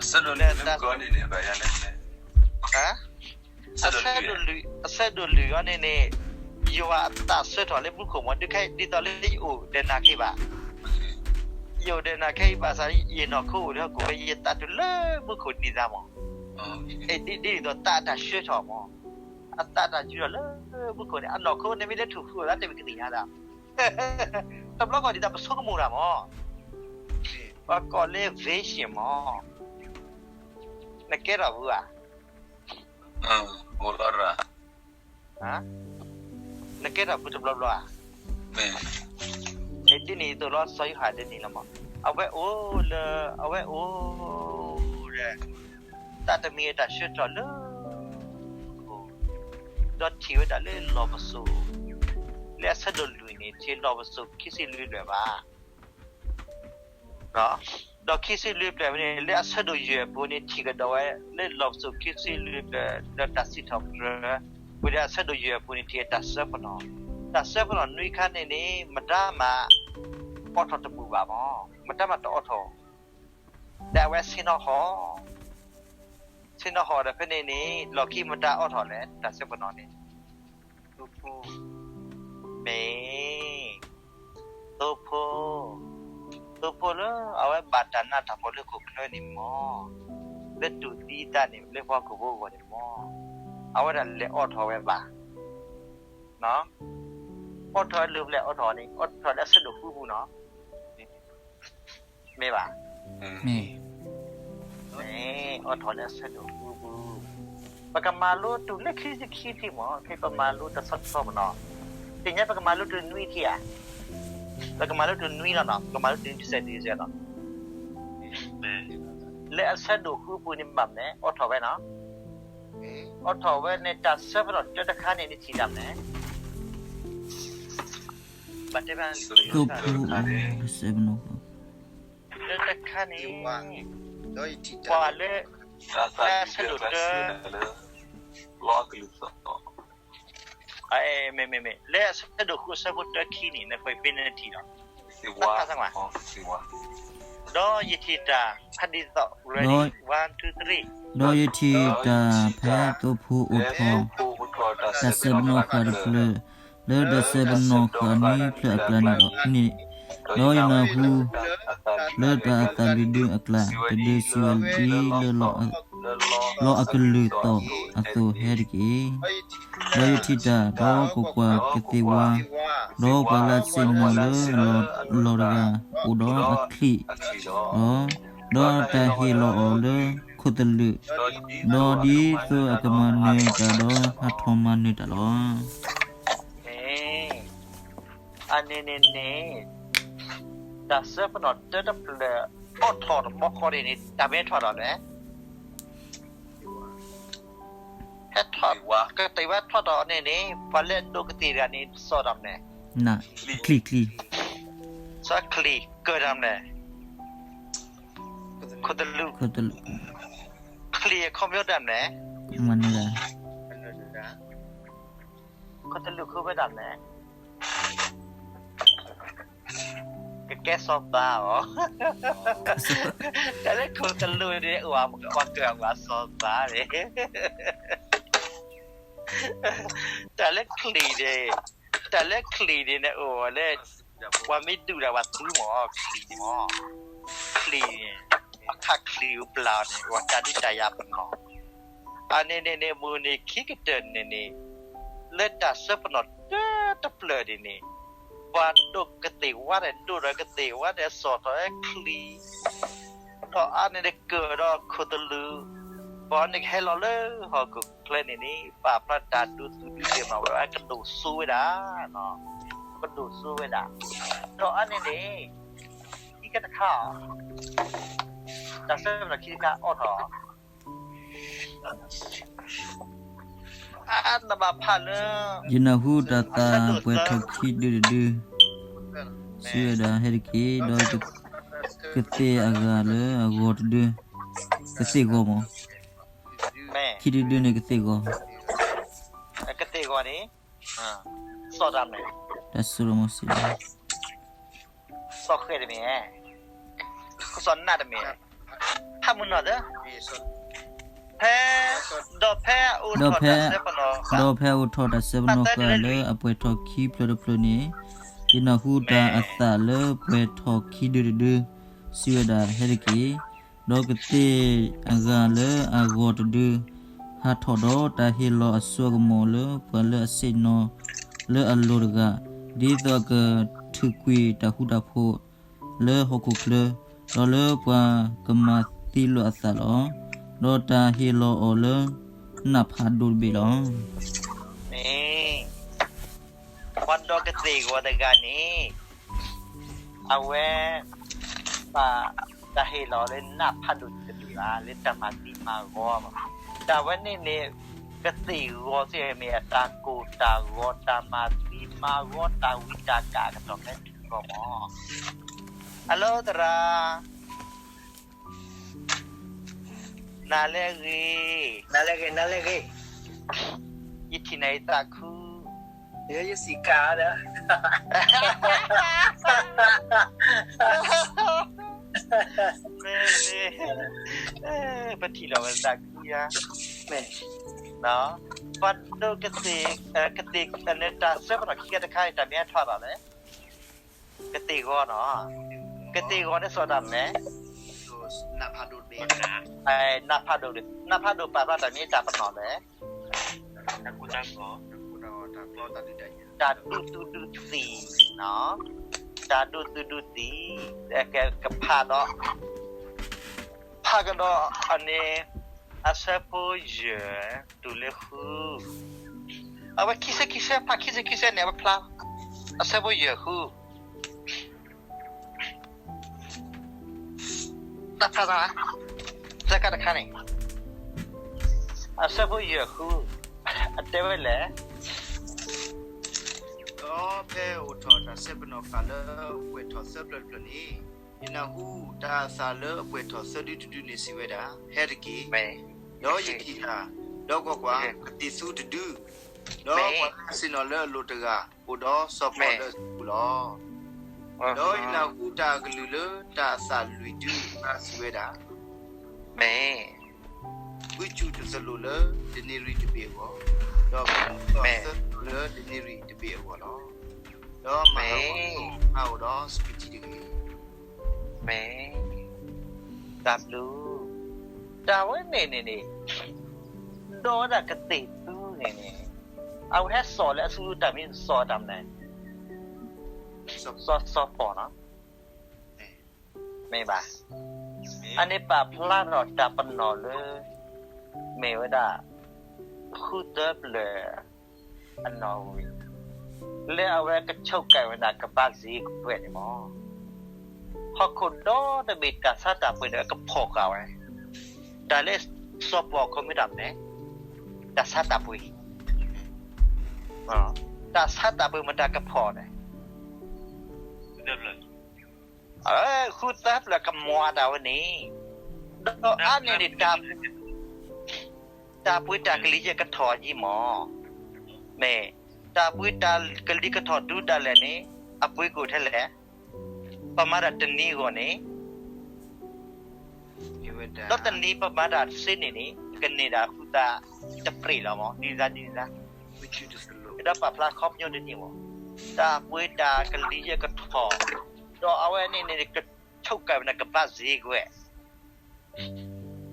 လၢ အဆၢဒိၣ်လွံၢ်အံၤန့ၣ်န့ၣ်, ယွၤအသးဆှၢထီၣ်လၢမူခိၣ်မး ဒ်သိးလၢယအိၣ်ဒီးနၤခဲအံၤဘၣ်. ယအိၣ်ဒီးနၤခဲအံၤဘၣ်ဆၣ် ယနီၢ်ခိအိၣ်ဒီးဟီၣ်ခိၣ်ဝဲ ယသးတုၤလၢမူခိၣ်ဒ်သိးမး, ဒ်သိးသးအတၢ်ဆှၢထီၣ်မး, အသးတၢ်ဆှၢထီၣ်လၢမူခိၣ်န့ၣ် အနီၢ်ခိန့ၣ်မ့ၢ်လၢထူၣ်ဃုအသးတမ့ၢ်ကသ့ၣ်ညါဒၣ် တဘျီဃီဒ်သိးပဆိကမိၣ်တၢ်မး, ပှၤကိးလၢ vision မး, နကဲထီၣ်ဘၣ်ဧါ, နကဲထီၣ်ဘၣ်တဘျီဘျီဧါ, ဒ်န့ၣ်အသိးလီၤ စီၤယိၤဟၣ်ဒ်န့ၣ်လီၤမး, အဝဲအိၣ်လၢ အဝဲအိၣ်ဒီး သးတမံၤအတၢ်ဆှၢထီၣ်လၢ ဒီးထံၣ်ဝဲဒၣ်လၢလီၢ်ပစိာ်, လၢအဆၢဒိၣ်လွံၢ်န့ၣ် ထံၣ်လီၢ်ပစိာ်ခံဆံလွံၢ်ဖျၢၣ်ဘၣ်. ဒီးခံဆံလွံၢ်ဖျၢၣ်န့ၣ် လၢအဆၢဒိၣ်ယဲၢ်အပူၤန့ၣ် ထံၣ်ကဒီးဝဲလၢလီၢ်ပစိာ်ခံဆံလွံၢ်ဖျၢၣ် ဒီးတၢ်စံးထီၣ်ပတြၢၤ, ဝံၤဒီးအဆၢဒိၣ်ယဲၢ်အပူၤန့ၣ် ထံၣ်တၢ်စဲပနီၣ်, တၢ်စဲပနီၣ်နွံခါန့ၣ်န့ၣ် မတၤမး အိးထီၣ်တဘူၣ်ဘၣ်မး, မတၤမးတအိးထီၣ်, ဒီးအဝဲဆ့ၣ်နီၤဟီၣ် ဆ့ၣ်နီၤဟီၣ်ဒီးဖဲန့ၣ်န့ၣ် လီၢ်ခံမတၤအိးထီၣ်လဲၣ် တၢ်စဲပနီၣ်န့ၣ်, မ့ၢ် သိဖိ, သိဖိလၢအဝဲဘၣ်တၢ်နးတၢ်ဖှီၣ်လၢဟီၣ်ခိၣ်ချၢန့ၣ်မး, လၢတူၢ်သံသးန့ၣ် လၢပှၤဟီၣ်ခိၣ်ဖိအဂီၢ်န့ၣ်မး, အဝဲဒၣ်လဲၤအိးထီၣ်ဝဲဘၣ်, အိးထီၣ်ဝဲလၢဖဲလဲၣ်အိးထီၣ်န့ၣ် အိးထီၣ်လၢအဆၢဒိၣ်ဃုပူၤနီၤ မ့ၢ်ဘၣ်, မ့ၢ်အိးထီၣ်လၢအဆၢဒိၣ်ဃုပူၤ, ပကမၤလိတုၤလၢခံဆံခံထံၣ်မး, ခဲအံၤပမၤလိတဆီတဆီမးနီၤ, သ့ၣ်ညါပကမၤလိတုၤနွံထံၣ်ဧါ, ပကမၤလိတုၤနွံလီၤနီၤ, ပကမၤလိတုၤနွံတစဲးတစဲးလီၤ, လၢအဆၢဒိၣ်ဃုပူၤန့ၣ်ဘၣ်မနုၤလဲၣ် အိးထီၣ်ဝဲနီၤ, အိးထီၣ်ဝဲန့ၣ် တၢ်စဲပနီၣ်တၢတခါန့ၣ် နထံၣ်တၢ်မနုၤလဲၣ် ဘၣ်တဲဘၣ် သိဖိ တၢတခါန့ၣ် ပှၤလၢ လၢအဆၢဒိၣ်တၢ မ့ၢ်မ့ၢ်မ့ၢ် လၢအဆၢဒိၣ်ဃုအဆၢဖိတၢခံန့ၣ် နကွၢ်ဖဲန့ၣ်နထံၣ်လီၤ, ဒီးယထံၣ်တၢ်ဖဲဒ်သိး ready, one, two, three, ဒီးယထံၣ်တၢ်ဖဲသိဖိအိးထီၣ် တၢ်စဲပနီၣ်ဃာ်တဖျၢၣ် လၢတၢ်စဲပနီၣ်ဃာ်နွံဖျၢၣ်အကျါန့ၣ်လီၤ. ဒီးယနၢ်ဟူ လၢတၢ်အသးဘျုးဒုအကျါ တဒုစံးဝဲဒ်လၢ လီၤအကလုၢ်သီၣ်အသိးဟဲတက့ၢ်. ဒီးယထံၣ်တၢ်, ဒီးကွၢ်ကွၢ်, ကသ့ၣ်ဝါ, ဒီးပှၤလၢအဆ့ၣ်နီၤလၢအလီၢ်တဂၤ အိၣ်ဒီးအချံၣ်လီၤ. ဒီးတၢ်ဟ့ၣ်လီၤအီၤလၢခိၣ်သလုး, ဒီးဒ်သိးအကမၤနၢၤတၢ်ဒီးဟးထီၣ်မၤနၢၤတၢ်လီၤ. အန့ၣ်န့ၣ်န့ၣ် တၢ်စဲပနီၣ်တၢတဖျၢၣ် အိးထီၣ်တဘျီဃီန့ၣ်န့ၣ် တၢ်မ့ၢ်ထီၣ်ဒီးလဲၣ်, ဟဲထီၣ် ကတၢၢ်ဝဲထီၣ်ဒီးန့ၣ်န့ၣ် ပှၤလၢအဒိးကသ့ၣ်တဂၤန့ၣ် စီၤဒၣ်မနုၤလဲၣ်, ချံၣ်ချံၣ်, စီၤချံၣ်ကၢၢ်ဒၣ်မနုၤလဲၣ်, ခိၣ်သလုး, ချံၣ်အခီပညီဒၣ်မနုၤလဲၣ်, ခိၣ်သလုးခီပညီဒၣ်မနုၤလဲၣ် ကကဲစီၤပၤအီၤ, တၢ်လၢခိၣ်သလုးန့ၣ် အိၣ်ပှၤကၢၢ်ပှၤစီၤပၤန့ၣ်, တၢ်လၢချံၣ်န့ၣ်, တၢ်လၢချံၣ်န့ၣ်န့ၣ် အိၣ်ဝဲလၢ ပှၤမ့ၢ်ဒုးဒီးပှၤသူမး ချံန့ၣ်မး, ချံန့ၣ် အခါချံအိၣ်ပျၢ်အီၤန့ၣ် ပှၤတၢ်ဒုးတၢ်ယၤပနီၣ်, အန့ၣ်န့ၣ်န့ၣ် မုၢ်နံၤခံ ကတၢၢ်န့ၣ်န့ၣ် လၢတၢ်ဆၢပနီၣ်တၢတဖျၢၣ်န့ၣ်န့ၣ် ပှၤဒိးကသ့ၣ်ဝါန့ၣ် ဒိးဒီးကသ့ၣ်ဝါန့ၣ် စီၣ်ထီၣ်ဝဲချံ ဒီးအါန့ၣ်န့ၣ်ကၢၢ်ဒီးခိၣ်သလုး, ပှၤန့ၣ်ကဟဲလီၤလၢဟီၣ်ခိၣ်ချၢန့ၣ်န့ၣ် ပာ်ဖျါတၢ်ဒိးသူၣ်ဒိးသ့ၣ်မးဝဲ ကဒိၣ်စိဝဲဒၣ်, ကဒိၣ်စိဝဲဒၣ်, ဒီးအါန့ၣ်န့ၣ် ခံခါတခါ, တၢ်ဆၢကတီၢ်ခံခါအိးထီၣ် အနဘၣ်ဖးလၢ ယနၢ်ဟူတၢ်သးပှဲၤထီၣ်ခံဒုတဒု စံးဝဲဒၣ်ဟဲတက့ၢ်, ဒီးကသ့ၣ်အဂၤလၢအဂီၤတဒု, ကသ့ၣ်ဂီၤမး, ခံဒုဒုန့ၣ်ကသ့ၣ်ဂီၤ, ကသ့ၣ်ဂီၤန့ၣ် စီၤတၢ်မဲာ်, တၢ်စိရိၤမးစံး စီၤဃဲတမ့ၢ်, စီၤနးတမ့ၢ်, ဟးမုၢ်နီၢ်သၢ, ဖဲ, ဒီးဖဲ, ဒီးဖဲအအိၣ်ထီၣ်တၢ်စဲပနီၣ်ဃာ်လၢအပှဲၤထီၣ်ခံဖျၢၣ်တဖျၢၣ်န့ၣ်, ယနၢ်ဟူတၢ်အသးလၢပှဲၤထီၣ်ခံဒုတဒု, စံးဝဲဒၣ်ဟဲတက့ၢ်, ဒီးကသ့ၣ်အဂၤလၢအဂီၤတဒု ဟးထီၣ်ဒီးတၢ်ဟ့ၣ်လီၤအစိအကမီၤလၢပှၤလၢအဆ့ၣ်နီၤလၢအလိၤတဂၤ, ဒ်သိးအကထုးကွံာ်တၢ်ဃူတၢ်ဖိးလၢဟီၣ်ခိၣ်ချၢ, ဒီးလၢပှၤကမၤသံလိာ်အသးလီၤ. ဒီးတၢ်ဟ့ၣ်လီၤအီၤလၢနးဖးဒိၣ်တဘ့ၣ်လီၤ. မ့ၢ် ပှၤဒိးကသ့ၣ်ဂီၤတဂၤန့ၣ် အဝဲ ဘၣ်တၢ်ဟ့ၣ်လီၤလၢနးဖးဒိၣ်တဘ့ၣ်ဘၣ် လၢတၢ်မၤသံမၤဂီၤဘၣ်. တၢ်ဝဲန့ၣ်န့ၣ် ကသ့ၣ်ဂီၤသ့ၣ်မ့ၢ်အတၢ်ကိၢ်တၢ်ဂီၤ တၢ်မၤသံမၤဂီၤ တၢ်ဝံတၢ်ကၣ်အကတီၢ်ဖဲန့ၣ်တခီမး. Hello သရၣ် နၤလၢအဂ့ၤ, နၤလၢအဂ့ၤ, ယထံၣ်နၤယသးခု, ယစံးကါဒီး ပထံၣ်လီၤဝဲသးခုယါ, ပှၤဒိးကသ့ၣ်, ကသ့ၣ်န့ၣ် တၢ်ဆၢပနီၣ်ခံခါတခါန့ၣ် တၢ်မ့ၢ်ဟဲထီၣ်ဘၣ်လဲၣ်. ကသ့ၣ်ဂီၤနီၤ, ကသ့ၣ်ဂီၤန့ၣ်စီၤတၢ်မနုၤလဲၣ်, နးဖးဒိၣ်, နးဖးဒိၣ်ပာ်ဖျါတၢ်မ့ၢ်တၢ်ပနီၣ်လဲၣ်, တၢ်ဒိးသူၣ်ဒိးသံ, တၢ်ဒိးသူၣ်ဒိးသံ, ကဖးဒီး ဖးကဒီးအန့ၣ် အဆၢဖိယဲၢ်တုၤလၢဃု, အဝဲခံဆၢခံဆၢ ဖးခံဆၢခံဆၢန့ၣ် အဝဲဖျါ အဆၢဖိယဲၢ်ဃု, တၢ်ဖးသး သၢခါတခါန့ၣ် အဆၢဖိယဲၢ်ဃု အတဲဝဲလဲၣ်, ဒီးဖဲအိၣ်ထီၣ်တၢ်ဆၢပနီၣ်ဃာ်လၢအပှဲၤထီၣ်သၢဖျၢၣ်တဖျၢၣ်န့ၣ်, ယနၢ်ဟူတၢ်အသးလၢအပှဲၤထီၣ်သၢဒုတဒုန့ၣ်စံးဝဲဒၣ်, ဟဲတက့ၢ်, ဒီးယထံၣ်တၢ်, ဒီးကွၢ်ကွၢ်, ကသ့ၣ်သူတဒု, ဒီးပှၤလၢအဆ့ၣ်နီၤလၢအလိၤတဂၤ အိၣ်ဒီးစီၤပီၣ်လၢအစုပူၤလီၤ. ဒီးယနၢ်ဟူတၢ်အကလုၢ်လၢတၢ်အသးလွံၢ်ဒုစံးဝဲဒၣ်, မ့ၢ် ဃုစူၢ်တသလိးလၢတနံၤရံၣ်တဘ့ၣ်အဂီၢ်, ဒီးဃုစူၢ်သၢသလိးလၢတနံၤရံၣ်တဘ့ၣ်အဂီၢ်လီၤ. ဒီးမၤဟးဂီၤ, ဟးအိၣ်ဒီးစပံးထံတဂ့ၤ. မ့ၢ်, တၢ်ဘျုး, တၢ်ဝဲန့ၣ်န့ၣ်န့ၣ်, ဒီးဝဲဒၣ်ကသ့ၣ်သူန့ၣ်န့ၣ်, အဝဲဟဲစိာ်လၢအစုတၢ်မ့ၢ်စီၤတၢ်မနုၤလဲၣ်, စီၤပီၣ်နီၤ မ့ၢ်ဘၣ်. အန့ၣ်ပာ်ဖျါထီၣ်တၢ်ပနီၣ်လၢ မ့ၢ်ဝဲဒၣ် ဃုသၢဖျၢၣ်အနီၣ်ဝံၤ လၢအဝဲကဆိးက့ၤဝဲဒၣ်ကဘါစ့ကွဲးန့ၣ်မး, ဟီၣ်ခိၣ်ဒီတဘ့ၣ်တၢ်ဆါတၢ်ပှ့ၤဒီးအကဖီၣ်ဃာ်ဝဲ, တၢ်လၢစီၤပီၣ်အခိၣ်မ့ၢ်တၢ်မနုၤလဲၣ်, တၢ်ဆါတၢ်ပှ့ၤ, တၢ်ဆါတၢ်ပှ့ၤမတၤကဖီၣ်န့ၣ် ဃုသၢဖျၢၣ်ကမွၤတၢ်ဝဲန့ၣ်, ဒီးအါန့ၢ်န့ၣ် တၢ်ပှ့ၤတၢ်ကလံၤယဲၢ်ကထီၣ်ယံမး, မ့ၢ်, တၢ်ပှ့ၤတၢ်ကလံၤကထီၣ်တုၤဒၣ်လဲာ်န့ၣ် အပှ့ၤကအိၣ်ထဲလဲၣ်, ပမၤတၢ်တနံၤအဂီၢ်န့ၣ် ဒီးတနံၤပမၤတၢ်စ့န့ၣ်န့ၣ် ကန့ၢ်ဒၣ်ဃုသၢတပြ့ၣ်လီၤမး, ဒ်န့ၣ်ဒ်န့ၣ်, ဒီးပာ်ဖျါခီပညီတန့ၢ်မး တၢ်ပှ့ၤတၢ်ကလံၤယဲၢ်ကထီၣ်, ဒီးအဝဲန့ၣ်န့ၣ် ကဆိကမိၣ်ဝဲဒၣ်ကဘၣ်စ့ကွဲး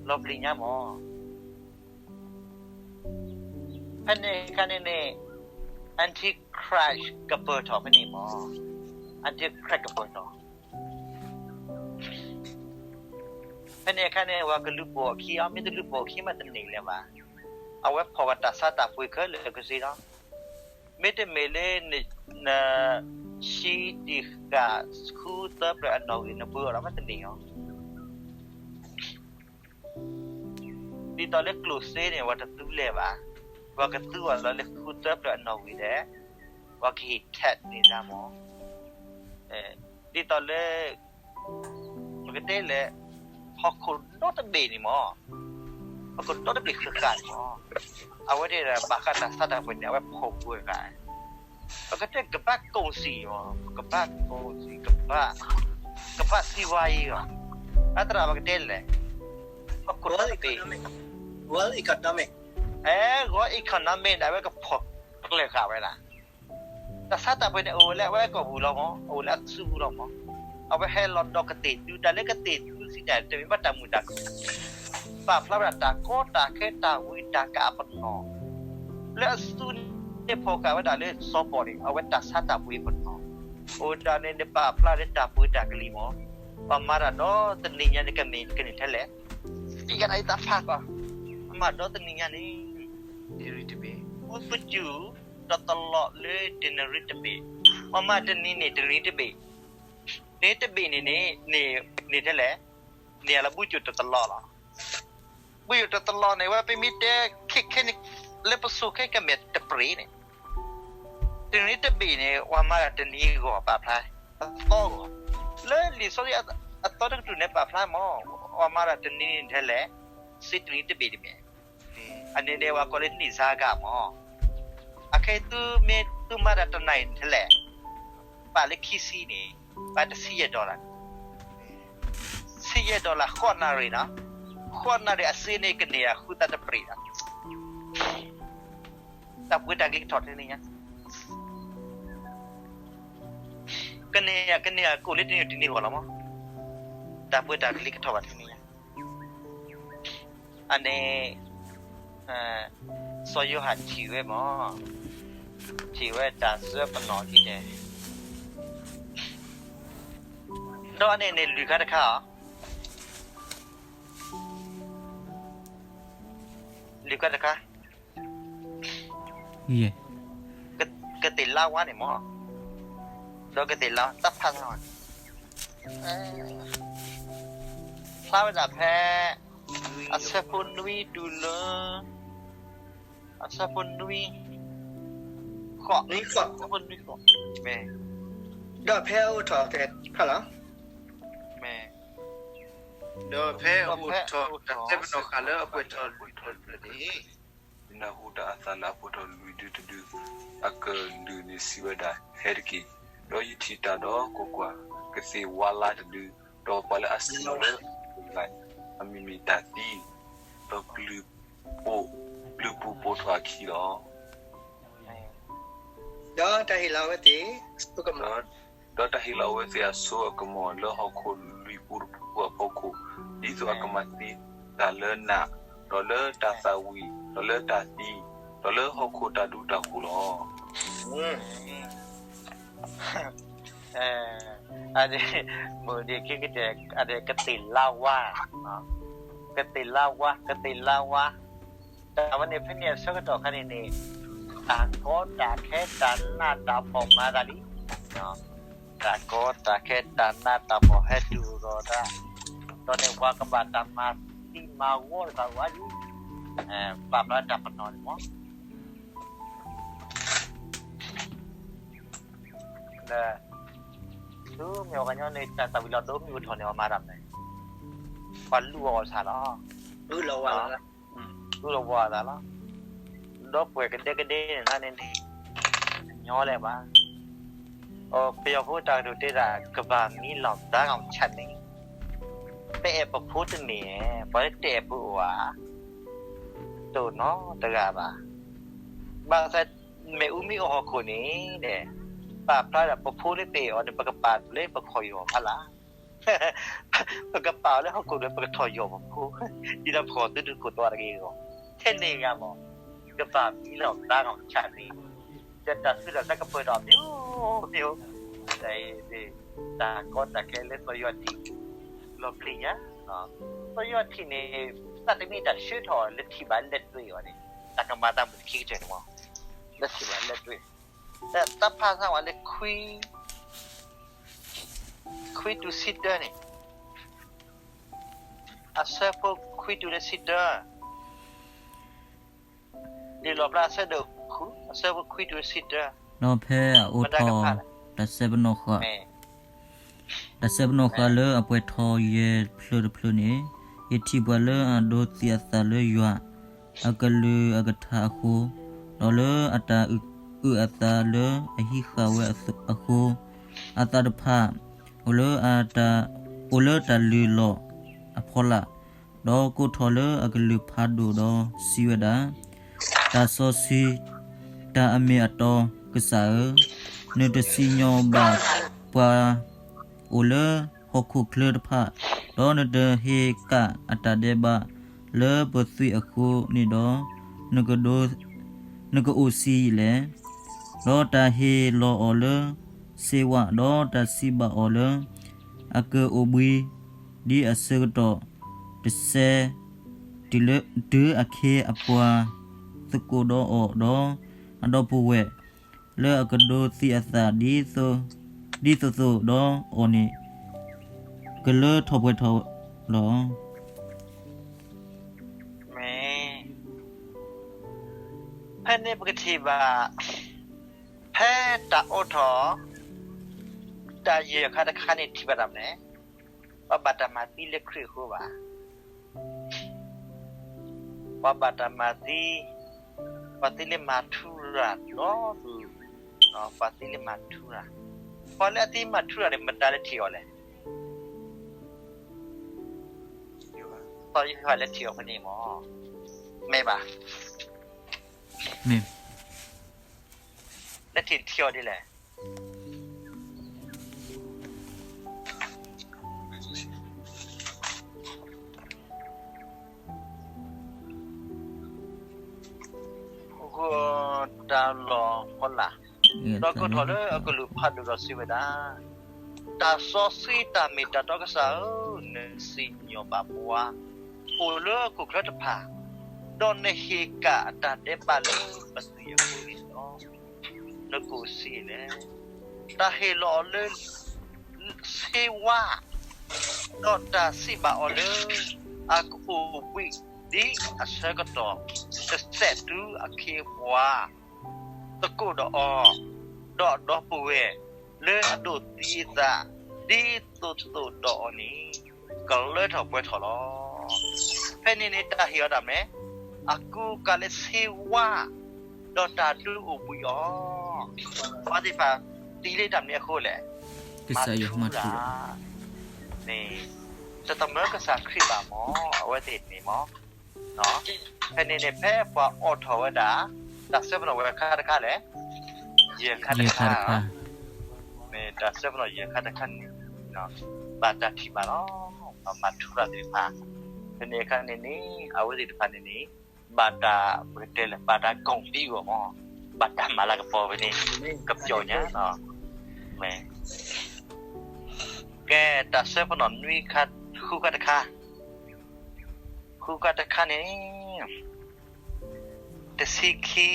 လီၤပျံၤညါမး. ဖဲန့ၣ်အခါန့ၣ်န့ၣ် Antichrist ကပၢၢ်ထီၣ်ဖဲန့ၣ်မး. Antichrist ကပၢၢ်ထီၣ် ဖဲန့ၣ်အခါန့ၣ် ပှၤကလူၤပိာ်အခံအီၤ, မ့ၢ်တလူၤပိာ်အခံမးတန့ၢ်လၢၤဘၣ်. အဝဲဖီၣ်ဝဲတၢ်ဆါတၢ်ပှ့ၤခဲလၢာ်ခဲဆ့လီၤ. မ့တမ့ၢ်လၢ နဆံတံၢ်ဃာ်ဃုသၢဖျၢၣ်အနီၣ်ဂံၢ် နပှ့ၤအီၤဒီးမ့တန့ၢ်အီၤ. ဒ်သိးလၢကျိၣ်စ့န့ၣ် ပှၤတသူလဲၣ်ဘၣ်, ပှၤကသူအီၤလၢဃုသၢဖျၢၣ်အနီၣ်ဂံၢ်ဒီး ပှၤကဟ့ၣ် tax န့ၢ်သးမး. ဒ်သိးလၢ ပကတဲလဲၣ်, ဟီၣ်ခိၣ်ဒီတဘ့ၣ်န့ၣ်မး, ဟီၣ်ခိၣ်ဒီတဘ့ၣ်ဃၣ်ဃၣ်န့ၣ်မး, အဝဲသ့ၣ်ဘၣ်ဃးတၢ်ဆါတၢ်ပှ့ၤန့ၣ် အဝဲဖီၣ်ပှဲၤဃာ်, ပကတဲကဘၣ်ကိၣ်စံၣ်မး, ကဘၣ်ကိၣ်စံၣ်, ကဘၣ်, ကဘၣ်စံးဝါအံၤလီၤ. အသရၣ်ပကတဲလဲၣ်, ဟီၣ်ခိၣ်ဒီတဘ့ၣ်, World Economic, အဲ, World Economic န့ၣ် အဝဲကဖီၣ်ကျၢၤဃာ်ဝဲဒၣ် တၢ်ဆါတၢ်ပှ့ၤန့ၣ် အိၣ်ဝဲလၢအဝဲကီၢ်ပူၤလီၤမး, အိၣ်လၢအစုပူၤလီၤမး. အဝဲဟဲလီၤဒီးကသ့ၣ်သု, တၢ်လၢကသ့ၣ်သုစံးတၢ် တမ့ၢ်ဘၣ်တၢ်မုာ်တၢ်ခုၣ်, ပာ်ဖျါဝဲဒၣ်တၢ်ကီတၢ်ခဲတၢ်ဝံတၢ်ကးအပနီၣ်, လၢအစုန့ၣ်ဖီၣ်ဃာ်ဝဲဒၣ်လၢစီၤပီၣ်န့ၣ် အဝဲတၢ်ဆါတၢ်ပှ့ၤပနီၣ်, အိၣ်ဒၣ်န့ၣ်န့ၣ်ပာ်ဖျါလၢတၢ်ပှ့ၤတၢ်ကလံၤမး, ပှၤမၤတၢ်ဒီတနံၤညါန့ၣ် ကမ့ၢ်ကန့ၢ်ထဲလဲၣ်, ယကနၣ်ယသးဖးကီး, အမၤဒီတနံၤညါန့ၣ် တနံၤတဘ့ၣ်, အိၣ်ပစုၢ်တတလီၢ်လၢတနံၤတဘ့ၣ်, ပှၤမၤတနံၤန့ၣ် တနံၤတဘ့ၣ်, တနံၤတဘ့ၣ်န့ၣ်န့ၣ် န့ၢ်ထဲလဲၣ်, န့ၢ်လၢဘူၣ်စူၣ်တတလီၢ်လီၤ. ဘူၣ်စူၣ်တတလီၢ်န့ၣ် ဝဲပမ့ၢ်တဲခဲခဲန့ၣ် လၢပစိၤခဲကမ့ၢ်တပြ့ၣ်န့ၣ်, တနံၤတဘ့ၣ်န့ၣ် ပှၤမၤတၢ်တနံၤဂီၢ်ပာ်ဖျါ, အသီဂီၢ်, လၢလံာ်စီဆှံအသီတကတြူၢ်န့ၣ်ပာ်ဖျါမး, ပှၤမၤတၢ်တနံၤန့ၣ်ထဲလဲၣ်, စ့တနံၤတဘ့ၣ်တမ့ၢ် အန့ၣ်န့ၣ် ပှၤကိးလၢနံၣ်စါကၤမး, အခဲအံၤသုမ့ၢ်သုမၤတၢ်တနံၤအံၤထဲလဲၣ်, ပာ်လၢခံဆံန့ၣ်, ပာ်တဆံယဲၢ် dollar, ဆံယဲၢ် dollar ဃိးနၣ်ရံၣ်နီၤ, ဃိးနၣ်ရံၣ်အစ့န့ၣ် ကန့ၢ်အဃုသးတပြ့ၣ်လီၤ. တၢ်ပှ့ၤတၢ်ကလံၤကထီၣ်တနံၤညါ, ကန့ၢ်, ကန့ၢ်အကိၣ်လၢတနံၤတနံၤဂီၢ်လီၤမး, တၢ်ပှ့ၤတၢ်ကလံၤကထီၣ်ဘၣ်တနံၤညါ အန့ၣ်, စီၤယိၤဟၣ်ထံၣ်ဝဲမး, ထံၣ်ဝဲတၢ်စၢပနီၣ်ဒ်လဲၣ်, ဒီးအန့ၣ်န့ၣ်လွံၢ်ခါတခါဧါ, လွံၢ်ခါတခါ ကသ့ၣ်လါဝါန့ၣ်မး, ဒီးကသ့ၣ်လါတၢ်ဖးလါဝါန့ၣ်, ဖျါဝဲဒၣ်ဖဲ အဆၢဖိနွံတုၤလၢ အဆၢဖိနွံ, ဃိး, အဆၢဖိနွံဃိး, မ့ၢ်, ဒီးဖဲအိၣ်ထီၣ်ဖဲဖးလီၤ, မ့ၢ်, ဒီးဖဲအိၣ်ထီၣ်တၢ်စၢပနီၣ်ဃာ်လၢအပှဲၤထီၣ်လွံၢ်ထီၣ်တဖျၢၣ်န့ၣ် နၢ်ဟူတၢ်အသးလၢအပှဲၤထီၣ်လွံၢ်ဒုတဒု, အကလုၢ်န့ၣ်စံးဝဲဒၣ်, ဟဲတက့ၢ်. ဒီးယထံၣ်တၢ်ဒီးကွၢ်ကွၢ်, ကသ့ၣ်ဝါလါတဒု, ဒီးပှၤလၢအစံၣ်လီၤလၢအပူၤန့ၣ်, အမံၤမ့ၢ်တၢ်သံ, ဒီးပျုၤပူၤပိာ်ထီၣ်အခံလီၤ. ဒီးတၢ်ဟ့ၣ်လီၤအဝဲသ့ၣ်အစိအကမီၤ, ဒီးတၢ်ဟ့ၣ်လီၤအဝဲသ့ၣ်အစိအကမီၤလၢဟီၣ်ခိၣ်လွံၢ်ပူၤတပူၤအဖီခိၣ်, ဒ်သိးအကမၤသံတၢ်လၢနး, ဒီးလၢတၢ်သၣ်ဝံၤ, ဒီးလၢတၢ်သံ, ဒီးလၢဟီၣ်ခိၣ်တၢ်ဒူတၢ်ဃိၤလီၤ. အဒ့ၣ်, မုၢ်ဒ့ၣ်ခံကတဲာ်, အဒ့ၣ်ကသ့ၣ်လါဝါ, ကသ့ၣ်လါဝါ, ကသ့ၣ်လါဝါ, တၢ်ဝဲန့ၣ်ဖဲန့ၣ်အဆၢကတီၢ်ခါန့ၣ်န့ၣ်, တၢ်ကီတၢ်ခဲတၢ်နးတၢ်ဖှီၣ်မၤသးလံ, တၢ်ကီတၢ်ခဲတၢ်နးတၢ်ဖှီၣ်ဟဲတုၤဒီးတၢ်, ဒီးန့ၣ်ပှၤကဘၣ်တၢ်မၤသံမၤဂီၤတဖၣ်ဝဲလံ, ပာ်ဖျါတၢ်ပနီၣ်န့ၣ်မး လၢ, သုမ့ၢ်ပှၤကညီန့ၣ် တၢ်သၣ်ဝံၤလီၤဒိမ့ၢ်အိၣ်ထီၣ်န့ၣ် ပှၤမၤတၢ်မနုၤလဲၣ်, ပှၤလူအီၣ်အီၤဆၣ်လီၤ, လူအီၣ်ဝီအသးလီၤ, ဒီပုၢ်ဝဲၢ်ကဒဲကဒဲန့ၣ်န့ၣ်, ညီလဲၣ်ဘၣ်, ပယီၤဖိတၢ်ကတိၤတဲဒၣ် ကဘၣ်မံလီၤသးကီၢ်ဆၣ်န့ၣ်, ပအဲၣ်ပဖိတမ့ၢ်, ပှၤလၢတအဲၣ်ပအိၣ်ဧါ, တအိၣ်နီတဂၤဘၣ်. ဘၣ်ဆၣ် မ့ၣ်အူမ့ၢ်အိၣ်ဟီၣ်ခိၣ်န့ၣ်, ဒီး ပာ်ဖျါဒီးပဖိလၢပအဲၣ်အီၤန့ၣ် ပကပာ်လၢပခီၣ်ယီၢ်ဖးလၢ် ပကပာ်အီၤလၢဟီၣ်ခိၣ်ဒီး ပကထီၣ်ယီၢ်ပဖိ, ဒ်သိးပကီၢ်သူတကိးတဝါတဂ့ၤအဂီၢ်, ထဲန့ၣ်ဂ့ၤမး, ကဘၣ်မံလီၤဘျါလီၤဆးန့ၣ်, ဒီးတၢ်ဆၢဒီးတၢ်ကပၢၤဒီးမ့ၢ်အိၣ်မ့ၢ်အိၣ်, တၢ်အံၤန့ၣ် တၢ်ကီတၢ်ခဲလၢစီၤယိၤဟၣ်ထံး လီၤပျံၤညါ, စီၤယိၤဟၣ်ထံးန့ၣ် သးတမ့ၢ်တၢ်ဆှၢထီၣ်လၢထံၣ်ဘၣ်လၢတွ့ၣ်အီၤန့ၣ်, တၢ်ကမၤတၢ်မုာ်ခံကတၢၢ်န့ၣ်မး, လၢထံၣ်ဘၣ်လၢတွ့ၣ်, တၢ်ဖးဆါဝဲလၢ ခွံတူၤဆံတၢန့ၣ်, အဆၢဖိခွံတူၤလၢဆံတၢ, လံာ်လီၣ်ဖျါအဆၢဒိၣ်ဃု အဆၢဖိခွံတူၤလၢဆံတၢ, ဒီးဖဲအအိးထီၣ် တၢ်စဲပနီၣ်ဃာ်, တၢ်စဲပနီၣ်ဃာ်လၢအပှဲၤထီၣ်ယဲၢ်ဖျၢၣ်တဖျၢၣ်န့ၣ်, ယထံၣ်ပှၤလၢအဒိးသံအသးလၢယွၤအကလုၢ်အကထါအဃိ, ဒီးလၢအတၢ်အုၣ်အသးလၢအဟံးဃာ်ဝဲအဃိ, အသးတဖၣ် အိၣ်လၢအတၢ် အိၣ်လၢတၢ်လုၢ်လီၢ်အဖီလာ်, ဒီးကိးထီၣ်လၢအကလုၢ်ဖးဒိၣ်ဒီးစံးဝဲဒၣ်, တၢ်စီဆှံ, တၢ်အမ့ၢ်အတီကစၢ်ဧၢ, နတစံၣ်ညီၣ်ဘၣ်ပှၤအိၣ်လၢဟီၣ်ခိၣ်ချၢတဖၣ်, ဒီးနတဟ့ၣ်ကၣ်အတၢ်ဒဲးဘးလၢပသွံၣ်အဃိန့ၣ်ဒီး, နကဒိး နကအိၣ်ဆံးလဲၣ်. ဒီးတၢ်ဟ့ၣ်လီၤအီၤလၢစ့ဝါ, ဒီးတၢ်စံးဘၣ်အီၤလၢအကအိၣ်ဘှံး, ဒ်အဆၢကတီၢ်တစဲး တုၤအခဲအပှၤသကိးဒီးအီၤ, ဒီးအဒီပုၢ်ဝဲၢ်လၢအကဒိးသံအသး ဒ်သိးသိးဒီးအီၤန့ၣ် ကလၢထီၣ်ပှဲၤထီၣ်လီၤ. မ့ၢ်, ဖဲန့ၣ်ပကထံၣ်ဘၣ်, ဖဲတၢ်အိးထီၣ် တၢ်ယဲၢ်ခါတခါန့ၣ် ထံၣ်ဘၣ်တၢ်မနုၤလဲၣ်, ပှၤဘၣ်တၢ်မၤသံလၢခရံာ်အဃိဘၣ်. ပှၤဘၣ်တၢ်မၤသံ, ပှၤသံလၢမၤထူရၤလီၤ, ပှၤသံလၢမၤထူရၤ, ပှၤလၢအသံမၤထူရၤန့ၣ် မတၤလၢထံၣ်အီၤလဲၣ်. စီၤယိၤဟၣ်လၢထံၣ်အီၤဖဲန့ၣ်မး, မ့ၢ်ဘၣ်. လၢထံၣ်ထံၣ်အီၤဒ်လဲၣ်. ဃိတၢ်လီၢ်ဖီလာ်, ဒီးကိးထီၣ်လၢအကလုၢ်ဖးဒိၣ်ဒီးစံးဝဲဒၣ်, တၢ်စီဆှံတၢ်မ့ၢ်တၢ်တီကစၢ်ဧၢ, နစံၣ်ညီၣ်ဘၣ်ပှၤအိၣ်လၢဟီၣ်ခိၣ်ချၢတဖၣ်, ဒီးနဟ့ၣ်ကၣ်အတၢ်ဒဲးဘးလၢပသွံၣ်အဃိန့ၣ်လီၤ. နကအိၣ်ဆံးလဲၣ်. တၢ်ဟ့ၣ်လီၤအီၤလၢ ဆ့ဝါ, ဒီးတၢ်စံးဘၣ်အီၤလၢ အကအိၣ်ဘှံး ဒ်အဆၢကတီၢ်တစဲးတုၤအခ့အပှၤသကိးဒီးအီၤ, ဒီးအဒီပုၢ်ဝဲၢ်လၢအဒိးသံအသး ဒ်သိးသိးဒီးအီၤန့ၣ် ကလၢထီၣ်ပှဲၤထီၣ်လီၤ. ဖဲန့ၣ်န့ၣ် တၢ်ဟ့ၣ်အီၤတၢ်မနုၤလဲၣ်, အကူအကၤလၢဆ့ဝါ ဒီးတၢ်ဒုးအိၣ်ဘှံးအီၤ, ပှၤသ့ၣ်တဖၣ်သံလၢတၢ်မနုၤအဃိလဲၣ်, မၤထူရၤ, န့ၣ် တသမၢကစၢ်ခရံာ်ဘၣ်မး အဝဲသ့ၣ်န့ၣ်မး. ဖဲန့ၣ်န့ၣ် ဖဲပှၤအိးထီၣ်ဝဲဒၣ် တၢ်စဲပနီၣ်ဝဲခါတခါလဲၣ်, ယဲၢ်ခါတခါ, မ့ၢ်တၢ်စဲပနီၣ်ယဲၢ်ခါတခါန့ၣ် ဘၣ်တၢ်ထံၣ်ဘၣ်လီၤ. ပှၤမၤထူရၤသ့ၣ်တဖၣ်, ဖဲန့ၣ်အခါန့ၣ်န့ၣ် အဝဲသ့ၣ်တဖၣ်န့ၣ်န့ၣ် ဘၣ်တၢ်ပကတဲလဲၣ် ဘၣ်တၢ်ကိးပံၤဂီၢ်မး, ဘၣ်တၢ်မၤလၤကပီၤဖဲန့ၣ် ကပျီညါ, မ့ၢ် ကဲ တၢ်စဲပနီၣ်နွံခါ, ဃုခါတခါ, ဃုခါတခါန့ၣ် တဆံခံ,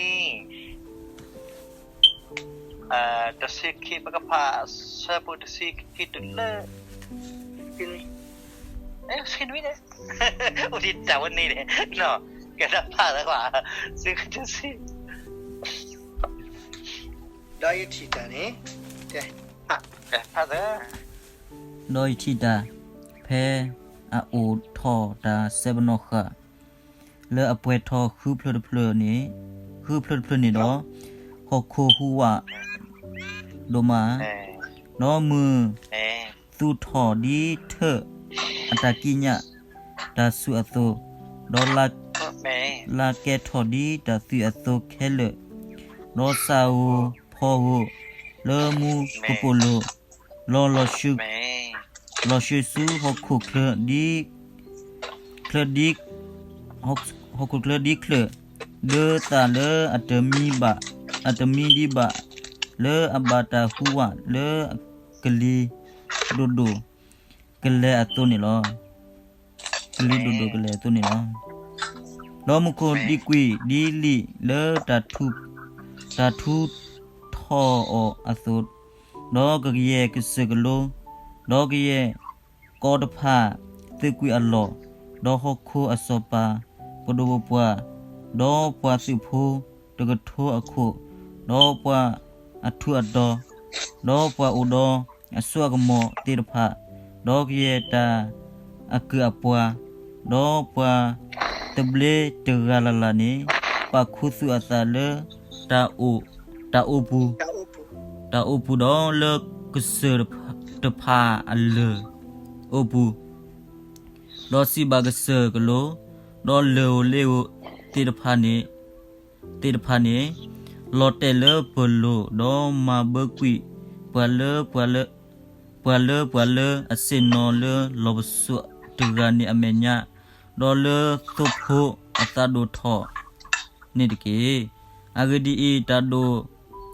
တဆံခံ ပကဖးအဆၢဖိတဆံခံတုၤလၢ ဆံနွံန့ၣ်, အိၣ်ဒံးတၢ်ဝဲန့ၣ်န့ၣ်, ကဲဒၣ်ဖးသၢကွၢ်, ဆံခံတဆံ ဒီးယထံၣ်တၢ်န့ၣ်, ဖးသၢ, ဒီးယထံၣ်တၢ်, ဖဲအအိးထီၣ်တၢ်စဲပနီၣ်ဃာ် လၢအပှဲၤထီၣ်ဃုဖျၢၣ်တဖျၢၣ်န့ၣ်, ဃုဖျၢၣ်တဖျၢၣ်န့ၣ်ဒီး, ဟီၣ်ခိၣ်ဟူးဝးဒိၣ်မး, ဒီးမုၢ်သူထီၣ်ဒ်ထၢၣ်အတၢ်ကံးညာ်တၢ်ဆူၣ်အသိး, ဒီးလါကဲထီၣ်ဒ်တၢ်သွံၣ်အသိးခဲလၢာ်, ဒီးဆၣ်ဧိၤဖီဧိၤ လၢမူကပိာ်လိၤ, လီၤလီၤဆှု, လီၤဆှုဆူဟီၣ်ခိၣ်ချၢဒ်, ချၢဒ်, ဟီၣ်ခိၣ်ချၢဒ်ချၢၣ်, ဒၢသးလၢအတမံဘၣ်, အတမံဒံးဘၣ်, လၢအဘၣ်တၢ်ဟူးဝးလၢကလံၤဒိၣ်ဒိၣ် ကလဲၤအသိးန့ၣ်လီၤ. ကလံၤဒိၣ်ဒိၣ်ကလဲၤအသိးန့ၣ်လီၤ. ဒီးမူခိၣ်ဒံကွံာ်ဒ်လံာ်လၢတၢ်ထူ, တၢ်ထူထီၣ်အီၤအသိး, ဒီးကယဲၢ်ကစၢၢ်ကလိ, ဒီးကယဲၢ်ကီတဖၣ်သုးကွံာ်အလီၢ်, ဒီးဟီၣ်ခိၣ်အစီၤပၤ, ပဒိၣ်ပပှၢ်, ဒီးပှၤသုးဖိတကထိအခိၣ်, ဒီးပှၤအထူးအတီၤ, ဒီးပှၤအိၣ်ဒီးအစိအကမီၤသ့ၣ်တဖၣ်, ဒီးကယဲၢ်တၢ်အကုၢ်အပှၤ, ဒီးပှၤသဘျ့တဂၤလၢ်လၢ်န့ၣ်, ပာ်ခူသူၣ်အသးလၢတၢ်အိၣ်, တၢ်အိၣ်ပူၤ, တၢ်အိၣ်ပူၤဒီးလၢကစၢၢ်တဖၣ်အလၢၢ်အိၣ်ပူၤ, ဒီးစံးဘၣ်ကစၢၢ်ကလိ, ဒီးလၢၢ်ဧိၤလ့ဧိၤသ့ၣ်တဖၣ်န့ၣ်, သ့ၣ်တဖၣ်န့ၣ်, လီၤတဲာ်လၢပလိၤ, ဒီးမၤဘၢကွံာ်ပှၤလၢ, ပှၤလၢ, ပှၤလၢပှၤလၢအဆ့ၣ်နီၤလၢလီၢ်ပစိာ်တဂၤန့ၣ်အမဲာ်ညါ, ဒီးလၢသိဖိအသးဒိၣ်ထီၣ်န့ၣ်တက့ၢ်. အဂ့ၢ်ဒ်အံၤ, တၢ်ဒိၣ်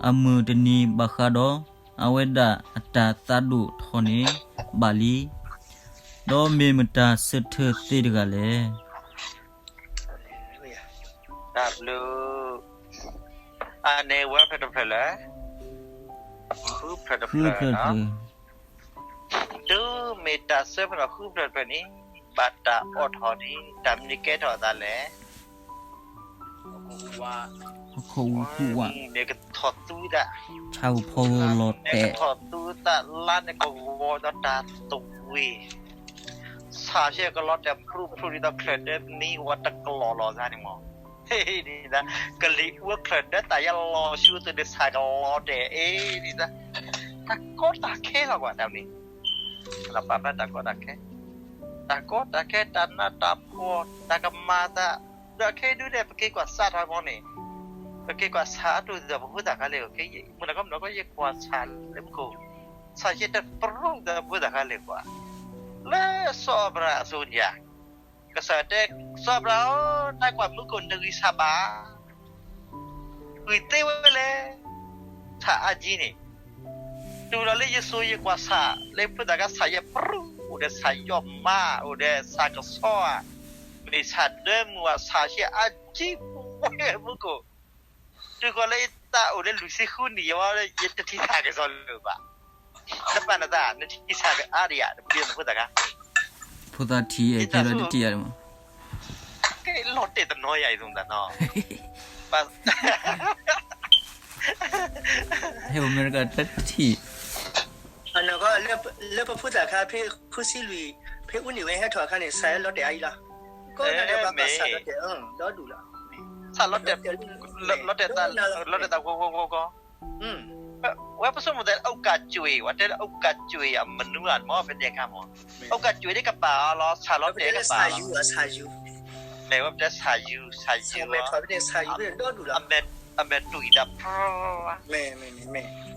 အမုၢ်တနံၤဘၣ်ဃးဒီးအဝဲဒၣ်အတၢ်သးဒိၣ်ထီၣ်န့ၣ်ဘၣ်လံ. ဒီးမ့ၢ်မတၤဆၢထၢၣ်သ့တဂၤလဲၣ်. တၢ်ဘျုး, အန့ၣ်ဝဲဖျၢၣ်တဖျၢၣ်လၢ, ဃုဖျၢၣ်တဖျၢၣ်, တုၤမ့ၢ်တၢ်ဆၢဖျၢၣ်ဃုဖျၢၣ်တဖျၢၣ်န့ၣ်, ဘၣ်တၢ်အိးထီၣ်န့ၣ် တၢ်မနုၤကဲထီၣ်အသးလဲၣ်. ဟီၣ်ခိၣ်ဟူးဟူးဝး, မ့ၢ်ကထီၣ်သူသး, ဆၣ်ကဖီလီၤတဲာ်, မ့ၢ်ကထီၣ်သူသးလါန့ၣ်ကဝီၤဒီးတၢ်သဝ့ၤ, ဆၣ်ဆ့ၣ်ကလီၤတဲာ်ပြူၢ်ပြူၢ်ဒ်သိးချၢၣ်ဒၢမံဝဲတကလီၢ်လီၤသးန့ၣ်မး, ဒ်သိး, ကလံၤအူချၢၣ်ဒၢတၢ်ယဲလီၤဆူအသိးဒီးဆၣ်ကလီၤတဲာ်အံၤဒ်သိး, တၢ်ကီတၢ်ခဲလီၤကွၢ်တၢ်န့ၣ်, လီၤပာ်ဖျါတၢ်ကီတၢ်ခဲ, တၢ်ကီတၢ်ခဲ တၢ်နးတၢ်ဖှီၣ် တၢ်ကမၤသး, ဒီးခဲဒုးဒဲး ပက့ၤကွၢ်ဆၣ်ထီၣ်မီၢ်န့ၣ်, ပက့ၤကွၢ်ဆၣ်အဒိၣ်ဒီးပဖိသၣ်ခါလဲၣ်, မုၢ်နၤကီမုၢ်နၤကီယဲၢ်ကွၢ်ဆၣ်လၢမူခိၣ်, ဆၣ်ယဲၢ်တပြူၢ်ဒီးပဖိသၣ်ခါလဲၣ်ကွၢ်, လၢစီၤအၤဘြၤဟၣ်အစိၤညါ, ကစၢ်တဲ, စီၤအၤဘြၤဟၣ်ဧၢ, နကွၢ်မူခိၣ်နဂံၢ်ဆၣ်ဘၣ် ကွံာ်သ့ဝဲလဲၣ်, ဆၣ်အါကံန့ၣ်, တုၤလီၤလၢယစိၤယကွၢ်ဆၣ်, လၢဖိသၣ်ခါဆၣ်ယဲၢ်ပြူၢ်, အိၣ်ဒီးဆၣ်ယီၢ်မး, အိၣ်ဒီးဆၣ်ကဆီဧါ, မ့ၢ်ဆၣ်ဒၢမုၢ်ဧါ, ဆၣ်ဆ့အါကံဝဲမူခိၣ်, တုၤဃီၤလၢယသးအိၣ်လၢလွံၢ်ဆံဃုနံၣ်ယဝဲ, ယတထံၣ်ဆၣ်ကဆီလၢၤဘၣ်. နပာ်နသး, နထံၣ်ဆၣ်ကအါဒံးဧါ, နပျံၤနဖိသၣ်ခါ, ဖိသၣ်ထံၣ်အဲၣ်ကဲလီၤတထံၣ်ဧါမး, ကဲလီၤတဲာ်တနီၤယၤအံၤသနၤနီၤ, ဟဲအိၣ်အမဲရကၤတထံၣ်, လၢပဖိသၣ်ခါ ဖဲဃုဆံလွံၢ်, ဖဲအူန့ၢ်ဝဲဟဲထီၣ်အခါန့ၣ် ဆၣ်လီၤတဲာ်အါအံၤလီၤ, ကီနၤဒီးဘၣ်ဆၣ်လီၤတဲာ်, ဒီဒူၣ်လီၤ, ဆၣ်လီၤတဲာ်, လီၤတဲာ်သးဂီၤဂီၤဂီၤ ဝဲပဆိကမိၣ်သးလၢအိၣ်ကၢ်ကွံာ်, ဝဲတဲလၢအိၣ်ကၢ်ကွံာ်အမနုၤဧါမ့ၢ် ဖဲန့ၣ်အခါမ့ၢ်, အိၣ်ကၢ်ကွံာ်ဒ်ကပၤအီၤလီၤ, ဆၣ်လီၤတဲာ်ကပၤအီၤလီၤ, မ့ၢ်ဝဲပတဲဆၣ်ယူၤ, ဆၣ်ယူၤ, အမဲာ်တူၢ်အံၤဒၣ်ပြၤ,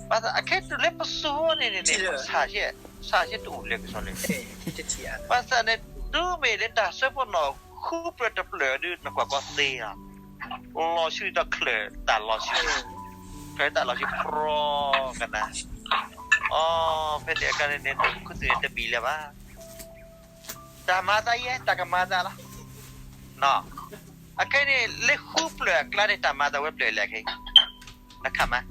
ဘၣ်ဆၣ်အခဲတုၤလၢပစိၤန့ၣ်န့ၣ်န့ၣ်, ဆၣ်ဆ့တအိၣ်လဲၤကစီလၢၤ, ဘၣ်ဆၣ်န့ၣ် တုၤမ့ၢ်လၢတၢ်ဆၢဖိနီၣ်ဃုဖျၢၣ်တဖျၢၣ်ဒုး နကွၢ်ကီသ့ဧါ လီၤဆူဒီးချၢၣ်တၢ်လီၤဆူ, ချၢၣ်တၢ်လီၤဆူပြီကနၤ, အ, ဖဲန့ၣ်အခါန့ၣ်န့ၣ် နခိၣ်သူန့ၣ်တဘံၣ်လၢၤဘၣ်, တၢ်မၤသးယဲ တၢ်ကမၤသးလီၤ, အခဲန့ၣ် လၢဃုဖျၢၣ်အကျါန့ၣ် တၢ်မၤသးဝဲဖျၢၣ်လဲၣ်ခဲ, နခါမး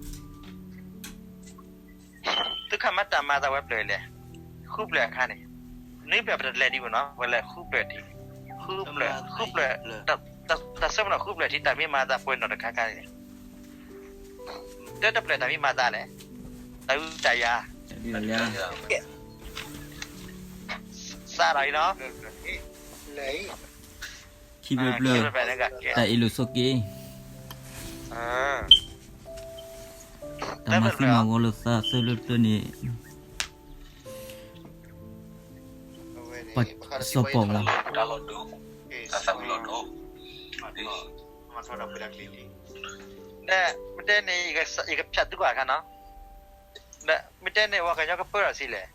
သုခါမးတၢ်မၤသးဝဲဖျၢၣ်လဲၣ်, ဃုဖျၢၣ်အခါန့ၣ်, နွံဖျၢၣ်ပတလဲၤဒံးဘၣ်နီၤ, ဝဲလဲၤဃုဖျၢၣ်ထံး, ဃုဖျၢၣ်, ဃုဖျၢၣ်, တၢ်ဆၢမနီၤဃုဖျၢၣ်ထံး တၢ်မ့ၢ်မၤသးပှဲၤနီၣ်တခါခါန့ၣ်, တၢ်တဖျၢၣ်တၢ်မ့ၢ်မၤသးလဲၣ်, တၢ်အုးတၢ်ယၤ, စးထီၣ်အံၤလီၤ, ခံဖျၢၣ်ဖျၢၣ်, တၢ်အ့ၣ်လိာ်ဆိးက့, တၢ်မၤသံမၤဂီၤလိာ်သးသၢဖျၢၣ်ဖျၢၣ်န့ၣ်, ပစီၤပီၣ်မး, ပတဲန့ၣ် ယကဖၠးသုကွၢ်အခါနီၤ, တၢ်ဆၢမနီၤဃုဖျၢၣ်ထံး, တၢ်မ့ၢ်မၤသးလဲၣ်, တၢ်အ့ၣ်လိာ်ဆိးက့, တၢ်အ့ၣ်လိာ်ဆိးက့, မ့ၢ်တဲန့ၣ် ပှၤကညီကပၢၢ်ဒီးစံလဲၣ်,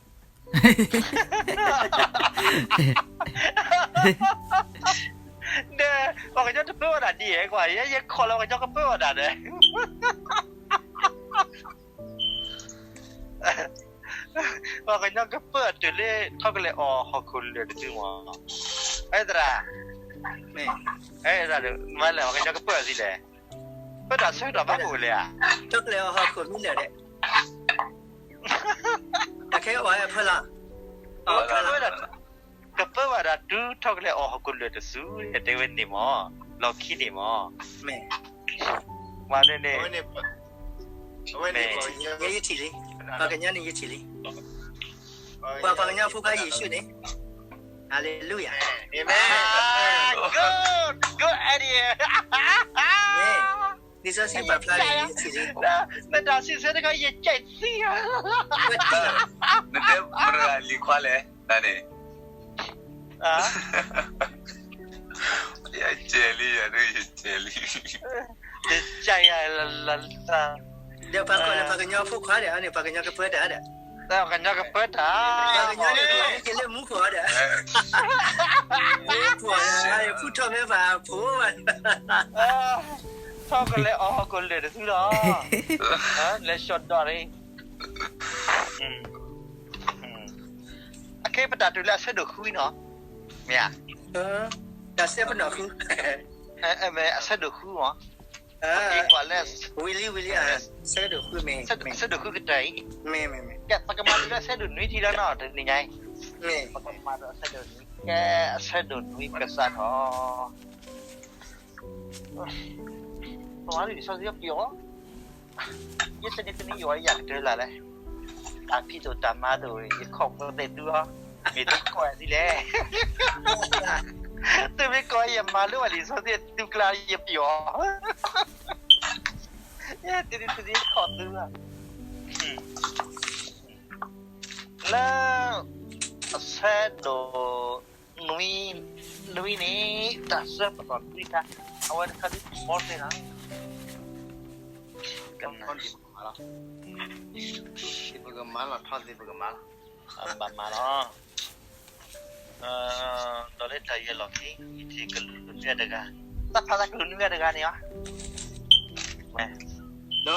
ဒီး ပှၤကညီတပၢၢ်ဝဲဒၣ်ဒ်အံၤကွၢ်, ယဲယခီၣ်လၢပှၤကညီကပၢၢ်ဝဲဒၣ်ဒီး ပှၤကညီကပၢၢ်တုၤလၢထီၣ်ကလဲၤအီၣ်ဟီၣ်ခိၣ်လၢာ်တစုမး, အဲသရၣ်, မ့ၢ်လဲၣ် ပှၤကညီကပၢၢ်စံလဲၣ်, ပၢၢ်တၢ်ဆၢကတီၢ်ဘၣ်အိၣ်လဲၣ်ဧါ, ထီၣ်ကလဲၤအီၣ်ဟီၣ်ခိၣ်မံလၢာ်ဒီး တၢ်ခဲအီၣ်ဝဲဖၢလီၤ, ကပၢၢ်ဝဲဒၣ်တုၤထီၣ်ကလဲၤအီၣ်ဟီၣ်ခိၣ်လၢာ်တစု, တဲဝဲန့ၣ်မး, လီၢ်ခံန့ၣ်မး, မ့ၢ်, မ့ၢ်န့ၣ်, ယထံၣ်လံ, ပှၤကညီန့ၣ်ယထံၣ်လံ, ပှၤကညီဖိခွါယ့ၣ်ၡူးန့ၣ်, Hallelujah, မ့ၢ်, လံာ်စီဆှံပာ်ဖျါန့ၣ်ယထံၣ်လံ, နတၢ်စံးဆၢတခါ ယကဲသံဧါ, နတဲမတၤလံၤခွါလဲၣ်, နန့ၣ်, ယကဲလံ, ယကဲလံ ဒီးပှၤကိးလၢပှၤကညီဖိခွါဒီး အန့ၣ် ပှၤကညီကပၢတၢ်ဒီး, ပှၤကညီကပၢတၢ်, ပှၤကညီန့ၣ် ကလၢမူခိၣ်ဒီး, ဖိၣ်, ဖုထီၣ်မ့ၢ်ဘၣ်ဖိဘၣ်, ထီၣ်ကလဲၤအီၣ်ဟီၣ်ခိၣ်လၢာ်တစုလီၤ, လဲၤဆှီၣ်ဒီးရ့, အခဲပတၢ်တုၤလၢအဆၢဒိၣ်ဃုနီၤ, မ့ၢ်ဧါ, တၢ်စဲပနီၣ်ဃု, အဆၢဒိၣ်ဃုမး, ဝံၤလံ ဝံၤလံ, ဆၢဒိၣ်ဃုမ့ၢ်, ဆၢဒိၣ်ဃုကတၢၢ်အံၤ, မ့ၢ်, မ့ၢ်, ပကမၤတုၤလၢအဆၢဒိၣ်နွံထံလီၤနီၤ တနံၤညါအံၤ, မ့ၢ်, ပကမၤတုၤလၢအဆၢဒိၣ်နွံ, ကဲအဆၢဒိၣ်နွံကစးထီၣ် ပှၤလံာ်စီဆှံပယီၤ, ယတန့ၢ်တန့ၢ်ယွၤယၤကတၢၢ်လၢ်လဲၣ်, တၢ်ဖံးသိးတၢ်မၤသိး ယခီၣ်ဖိသဲးသုလီၤ, မ့ၢ်သုကိးယၤဒ်လဲၣ်, သုမ့ၢ်ကိးယၤမၤလၢပှၤလံာ်စီဆှံသုကျါယပယီၤ, ယတန့ၢ်တန့ၢ်ယခီၣ်သုလီၤ, လၢ အဆၢဒိၣ်နွံ, နွံန့ၣ် တၢ်စဲပနီၣ်နွံခါ, အဝဲတခါဒ်ကမီသ့လီၤ, ကမီ, ပကမၤလီၤထီၣ်သ့ပကမၤလီၤ, ဘၣ်မၤလီၤ, ဒီးလၢတၢ်အံၤအလီၢ်ခံ ယထံၣ်ကလူးနွံဂၤတဂၤ, တၢ်ဖးသးကလူးနွံဂၤတဂၤန့ၣ်လီၤ, ဒီးလၢ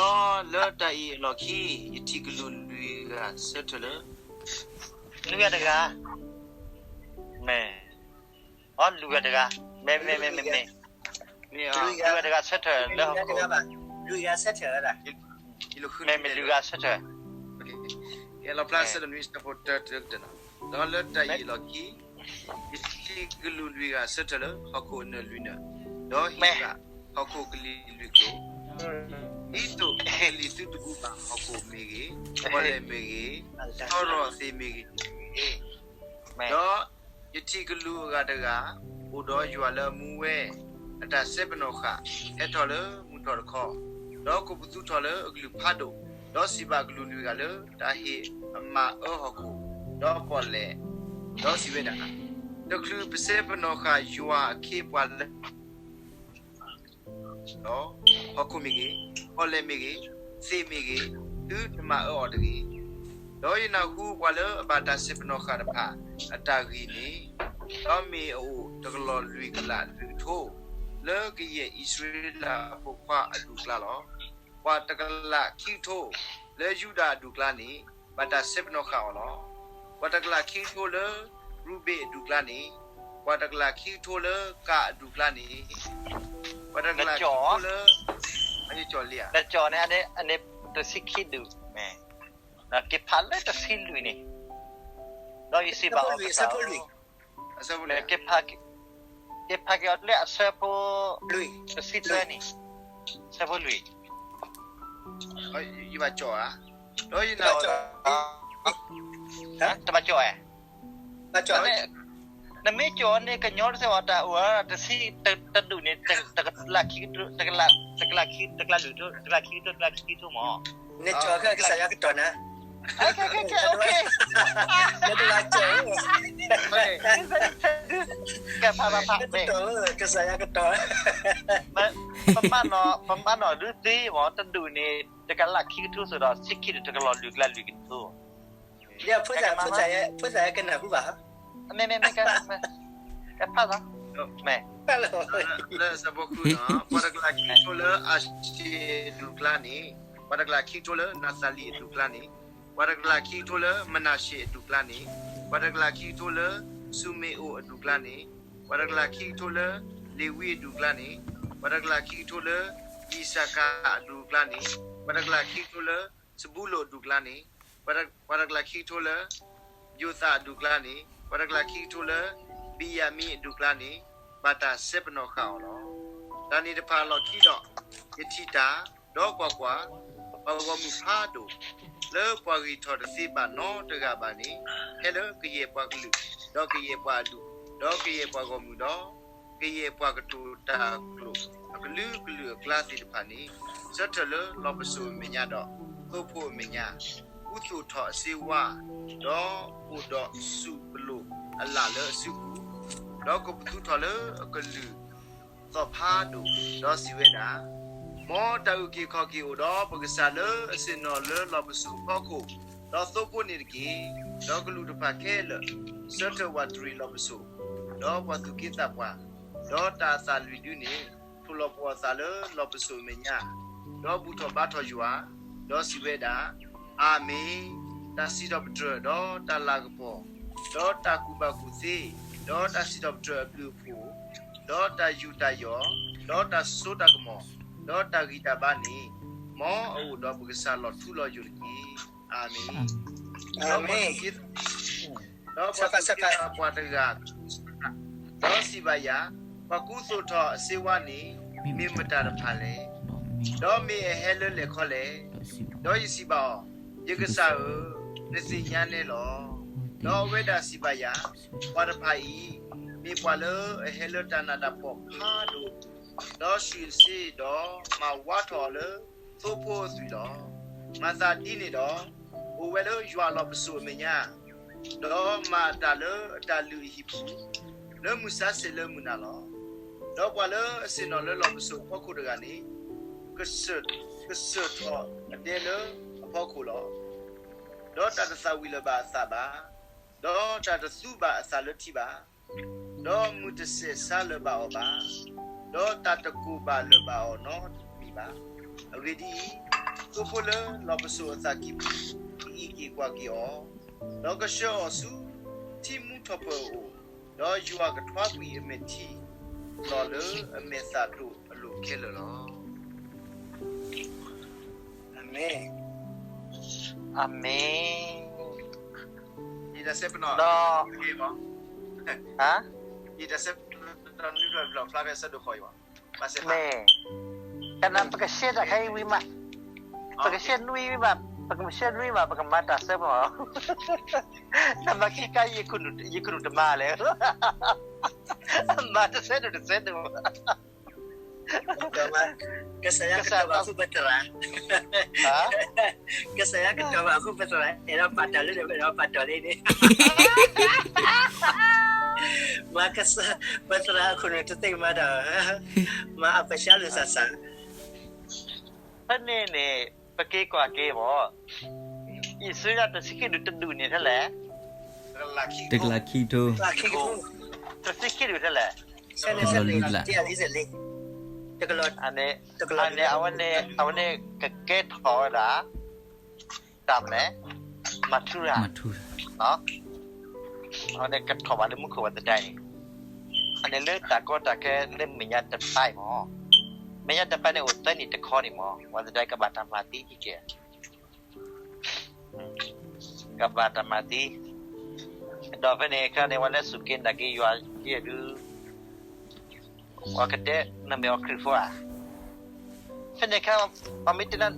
တၢ်အံၤအလီၢ်ခံ ယထံၣ်ကလူးလွံၢ်ဂၤဆၢထၢၣ်လၢ နွံဂၤတဂၤ, မ့ၢ်, အီ လွံၢ်ဂၤတဂၤ, မ့ၢ်, မ့ၢ်, မ့ၢ်, မ့ၢ်, လွံၢ်ဂၤတဂၤဆၢထၢၣ်လၢဟီၣ်ခိၣ်, လွံၢ်ဂၤဆၢထၢၣ်, မ့ၢ်, မ့ၢ်လွံၢ်ဂၤဆၢထၢၣ်, ကဲလီၤဖျါဆၢဒိၣ်နွံဆၢဖိတၢတၢကတၢၢ်နီၤ, ဒီးလၢတၢ်အံၤအလီၢ်ခံ ယထံၣ်ကလူးလွံၢ်ဂၤဆၢထၢၣ်လၢဟီၣ်ခိၣ်အနၢၣ်လွံၢ်နၢၣ်, ဒီးဟံးဃာ်ဟီၣ်ခိၣ်ကလံၤလွံၢ်ကျိၤ, ဒ်သိးကလံၤသုတဘူၣ်ဘၣ်ဟီၣ်ခိၣ်မ့ၢ်ဂ့ၤ, ပီၣ်လဲၣ်မ့ၢ်ဂ့ၤ, သီရီၣ်သ့ၣ်မ့ၢ်ဂ့ၤ, ဒီးယထံၣ်ကလူးအဂၤတဂၤ အိၣ်ဒီးယွၤလၢအမူဝဲ, အတၢ်စဲပနီၣ်ဃာ်ဟဲထီၣ်လၢမုၢ်ထီၣ်တခီ, ဒီးကိးပသူထီၣ်လၢအကလုၢ်ဖးဒိၣ်, ဒီးစံးဘၣ်ကလူးလွံၢ်ဂၤလၢတၢ်ဟ့ၣ်အမၤအၢဟီၣ်ခိၣ်, ဒီးပီၣ်လဲၣ်, ဒီးစံးဝဲဒၣ်, တချုးပစဲပနီၣ်ဃာ်ယွၤအခ့အပှၤလၢ ဒီးဟီၣ်ခိၣ်မ့ၢ်ဂ့ၤ, ပီၣ်လဲၣ်မ့ၢ်ဂ့ၤ, သ့ၣ်မ့ၢ်ဂ့ၤ, သုတမၤအၢအီၤတဂ့ၤ. ဒီးယနၢ်ဟူပှၤလၢအဘၣ်တၢ်စဲပနီၣ်ဃာ်တဖၣ်အတၢ်ဂ့ၢ်န့ၣ်, ဒီးမ့ၢ်အအိၣ်တကလီၢ်လွံၢ်ကလးလွံၢ်ကထိ လၢကယဲၢ်အံၣ်စရ့လးအဖိခွါအဒူၣ်အကျါလီၤ. ပှၤတကလးခံကထိလၢယူဒၤအဒူၣ်အကျါန့ၣ် ဘၣ်တၢ်စဲပနီၣ်ဃာ်အီၤလီၤ. ပှၤတကလးခံကထိလၢရူၤဘ့ၣ်အဒူၣ်အကျါန့ၣ်, ပှၤတကလးခံကထိလၢကၤအဒူၣ်အကျါန့ၣ်, ပှၤတကလးခံကထိလၢ, လၢကၠီၣ်လံဧါ, တဆံခံဒူၣ်, က့ၤဖးလၢတဆံလွံၢ်န့ၣ်, ဒီးယစံးဘၣ်အီၤကစၢ်ဧၢ, က့ၤဖးက့ၤအီၤလၢအဆၢဖိ, တဆံသၢန့ၣ်, အဆၢဖိလွံၢ်, ယဘၣ်ကၠီၣ်ဧါ, ဒီးယနၢ်ဟူ, တဘၣ်ကၠီၣ်ဧါ, နမ့ၢ်ကၠီၣ်န့ၣ် ကညီတစဲးဝဲတၢ်အိၣ်ဧါ, တဆံတဒူၣ်န့ၣ်, တကလးခံ, တကလး, တကလးလွံၢ်ကထိ, တကလးခံကထိ, တကလးခံကထိမး, နကၠီၣ်ခဲကစၢ်ယွၤကတီၢ်နၤ, နတဘၣ်ကၠီၣ်, ကဲဖးဖးဖး, ကစၢ်ယွၤကတီၢ်, ပမၤနီၣ်ဒုးသ့မး, တဒူၣ်န့ၣ် တကလးခံကထိစ့ၢ်ဒီး ဆံခံဒုး တကလီၤလွံၢ်ကလးလွံၢ်ကထိ ဖိသၣ်ကနၢ်ဟူဘၣ်, မ့မ့မ့ ကဖးသီ, လၢဆၢဖိဃု, ပှၤတကလးခံကထိလၢအၤၡ့ၣ်အဒူၣ်အကျါန့ၣ်, ပှၤတကလးခံကထိလၢနၤသၤလံၣ်အဒူၣ်အကျါန့ၣ်, ပှၤတကလးခံကထိလၢမနၤၡ့ၣ်အဒူၣ်အကျါန့ၣ်, ပှၤတကလးခံကထိလၢစူမ့ၣ်အိၣ်အဒူၣ်အကျါန့ၣ်, ပှၤတကလးခံကထိလၢလ့ၤဝံအဒူၣ်အကျါန့ၣ်, ပှၤတကလးခံကထိလၢယံးစကၤအဒူၣ်အကျါန့ၣ်, ပှၤတကလးခံကထိလၢစဘူလိၣ်အဒူၣ်အကျါန့ၣ်, ပှၤတကလးခံကထိလၢယိၤသးအဒူၣ်အကျါန့ၣ်, ပှၤတကလးခံကထိလၢဘ့ၣ်ယၤမံအဒူၣ်အကျါန့ၣ်, ဘၣ်တၢ်စဲပနီၣ်ဃာ်အီၤလီၤ. တၢ်န့ၣ်တဖၣ်အလီၢ်ခံဒီး, ယထံၣ်တၢ်, ဒီးကွၢ်ကွၢ်, ပှၤဂီၢ်မုၢ်ဖးဒိၣ်, လၢပှၤဂံၢ်ထီၣ်တသ့ဘၣ်နီတဂၤဘၣ်န့ၣ်, ဟဲလၢကယဲၢ်ပှၤကလုာ်, ဒီးကယဲၢ်ပှၤအဒူၣ်, ဒီးကယဲၢ်ပှၤဂီၢ်မုၢ်ဒီး ကယဲၢ်ပှၤကတိၤတၢ်အကျိာ်အကလုာ်ကလုာ်အကျါသ့ၣ်တဖၣ်န့ၣ်, ဆၢထၢၣ်လၢလီၢ်ပစိာ်အမဲာ်ညါဒီးသိဖိအမဲာ်ညါ, ကူသိးထီၣ်အစ့ဝါ, ဒီးအိၣ်ဒီးစူၣ်ကလိာ်အလၣ်လၢအစုပူၤ, ဒီးကပသူထီၣ်လၢအကလုၢ်သီၣ်ဖးဒိၣ်, ဒီးစံးဝဲဒၣ်, မ်တၢ်အုၣ်က့ၤခီၣ်က့ၤအိၣ်ဒီးပကစၢ်လၢအဆ့ၣ်နီၤလၢလီၢ်ပစိာ်အဖီခိၣ်, ဒီးသိဖိန့ၣ်တက့ၢ်. ဒီးကလူးတဖၣ်ခဲလၢာ်, ဆၢထၢၣ်ဝးတရံးလီၢ်ပစိာ်, ဒီးပှၤသူၣ်က့သးပှၢ်, ဒီးတၢ်အသးလွံၢ်ဒုန့ၣ် ထိၣ်လီၤပှီၢ်အသးလၢလီၢ်ပစိာ်အမဲာ်ညါ, ဒီးဘူၣ်ထီၣ်ဘါထီၣ်ယွၤ, ဒီးစံးဝဲဒၣ်, အၤမ့ၣ်, တၢ်စံးထီၣ်ပတြၢၤ, ဒီးတၢ်လၤကပီၤ, ဒီးတၢ်ကူၣ်ဘၣ်ကူၣ်သ့, ဒီးတၢ်စံးထီၣ်ပတြၢၤအဘျုးအဖှိၣ်, ဒီးတၢ်ယူးတၢ်ယီၣ်, ဒီးတၢ်စိတၢ်ကမီၤ, ဒီးတၢ်ဂံၢ်တၢ်ဘါန့ၣ်, မ်အအိၣ်ဒီးပကစၢ်လီၤထူလီၤယိာ်တက့ၢ်. အၤမ့ၣ်. ဒီးပှၤသူၣ်က့, ဒီးပှၤသူၣ်က့သးပှၢ်တဂၤ, ဒီးစံးဘၣ်ယၤ, ပှၤကူသိးထီၣ်အစ့ဝါန့ၣ် မ့ၢ်မတၤတဖၣ်လဲၣ်. ဒီးမ့ၢ်အဟဲလၢလဲၣ်ခီလဲၣ်. ဒီးယစံးဘၣ်အီၤ, ယကစၢ်ဧၢ, နသ့ၣ်ညါနဲလီၤ. ဒီးအဝဲဒၣ်စံးဘၣ်ယၤ, ပှၤတဖၣ်အံၤ မ့ၢ်ပှၤလၢအဟဲလၢတၢ်နးတၢ်ဖှီၣ်ဖးဒိၣ်, ဒီးဆှံၣ်စ့ဒီးမၤဝါထီၣ်အီၤလၢသိဖိအသွံၣ်လီၤ. မၤသးဒ်န့ၣ်ဒီး, အိၣ်ဝဲလၢယွၤလီၢ်ပစိာ်အမဲာ်ညါ, ဒီးမၤအတၢ်လၢအတၢ်လုၢ်အဟံၣ်ပူၤ, လၢမုၢ်ဆါဆဲးလၢမုၢ်နၤလီၤ. ဒီးပှၤလၢအဆ့ၣ်နီၤလၢလီၢ်ပစိာ်အဖီခိၣ်တဂၤန့ၣ်, ကစၢၢ်ထီၣ်အဒဲလၢအဖီခိၣ်လီၤ. ဒီးတၢ်တသၣ်ဝံၤလၢၤဘၣ်အသးဘၣ်, ဒီးတၢ်တသူဘၣ်အသးလၢထံဘၣ်, ဒီးမုၢ်တဆဲးဆါလၢၤဘၣ်အီၤဘၣ်, ဒီးတၢ်တကိၢ်ဘၣ်လၢၤဘၣ်အီၤနီတမံၤဘၣ်. အဂ့ၢ်ဒ်အံၤ, သိဖိလၢလီၢ်ပစိာ်အသးကံၢ်ပူၤ ကအံးက့ၤကွၢ်က့ၤအီၤ, ဒီးကဆှၢအီၤဆူထံမူထီၣ်ပၢၢ်အအိၣ်, ဒီးယွၤကထွါကွံာ်အမဲာ်ထံလီၤလၢအမဲာ်သးဒိၣ်အလိၤခဲလၢာ်လီၤ. အၤမ့ၣ်. အၤမ့ၣ်. ဒီး, ဟါ, မ့ၢ်, ကနၣ်ပကရှဲတၢ်ခဲအံၤဝံၤမး, ပကရှဲနွံဝံၤမး, ပကရှဲနွံမး ပကမၤတၢ်စဲမီၤ, နမၤခံခါ ယကနူၣ်တမၤလဲၣ်, မၤတစဲဒိၣ်တစဲဒိၣ် ကစၢ်ယွၤကတီၤဘၣ်ဃုာ်ပသရၣ်, ကစၢ်ယွၤကတီၤဘၣ်ဃုာ်ပသရၣ်, အဲၣ်ဒိးပာ်တၢ်လၢန့ၣ် အဲၣ်ဒိးပာ်တၢ်လၢန့ၣ်, မၤကစၢ်, ပသရၣ်အခိၣ်နူာ်တသ့ၣ်မၤတၢ်, မၤအပၢ်ဆါလိာ်သးစၢ် ဖဲန့ၣ်န့ၣ်, ပက့ၤကွၢ်က့ၤမး, အံၣ်စရ့လးတဆံခံဒုတဒူၣ်န့ၣ်ထဲလဲၣ်, တကလးခံကထိ, တဆံခံဒုထဲလဲၣ်, တကလီၤလွံၢ်ကလး, အန့ၣ်, အဝဲန့ၣ်, အဝဲန့ၣ်ကကဲထီၣ်ဝဲဒၣ် တၢ်မဲာ်, မၤထူရၤ, အဝဲန့ၣ်ကထီၣ်ဘၣ်လၢမူခိၣ်ဝဲသဒၢအံၤ, အန့ၣ်လၢတၢ်ကီတၢ်ခဲလၢမဲာ်ညါတပၤအံၤမး, မဲာ်ညါတပၤန့ၣ်အိၣ်သၢနံၣ်တခီန့ၣ်မး ဝဲသဒၢကဘၣ်တၢ်မၤသံကဲ, ကဘၣ်တၢ်မၤသံ, ဒီးဖဲန့ၣ်အခါန့ၣ် ဝဲလၢစူၢ်က့ၤနာ်က့ၤယွၤယဲၢ်ဒု ပှၤကတဲ, နမ့ၢ်ပှၤခရံာ်ဖိဧါ, ဖဲန့ၣ်အခါ, ပှၤမ့ၢ်တဲလၢ, န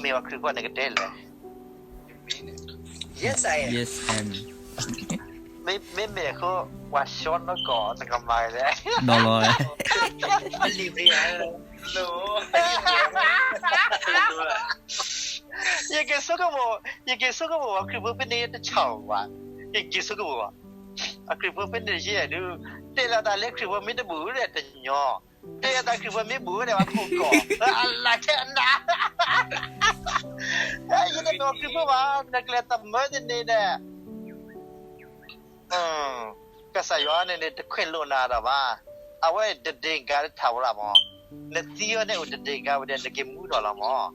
မ့ၢ်ပှၤခရံာ်ဖိ နကတဲလဲၣ်, မ့မ့ၢ်အဃိ, ပှၤဆှီနီၢ်ကီၢ် နကမၤလဲၣ်, ယက့ၤဆိကမိၣ်, ယက့ၤဆိကမိၣ်ပှၤခရံာ်ဖိဖဲန့ၣ်တဆီၣ်ဘၣ်, ယက့ၤဆိကမိၣ်ဘၣ်, အခရံာ်ဖိဖဲန့ၣ်ယဲၢ်ဒု, တဲလီၤတၢ်လၢခရံာ်ဖိမ့ၢ်တဘူၣ်ဒီးတညီ တၢ်ခရံာ်ဖိမ့ၢ်ဘူးဒီးဘၣ်ခိၣ်ကီၢ်, အလၢ်ထဲအနၢ်, ယတမ့ၢ်ခရံာ်ဖိဘၣ်, နကလဲၤသမၢတန့ၣ်ဒီး ကစၢ်ယွၤန့ၣ်န့ၣ် တခွဲးလိာ်နၤဒီးဘၣ်, အဝဲတဒ့ၣ်ကၤလၢထးဝရၣ်မး, နသံအီၤန့ၣ်အိၣ်တဒ့ၣ်ကၤဝဲဒီး နက့ၤမူထီၣ်လီၤမး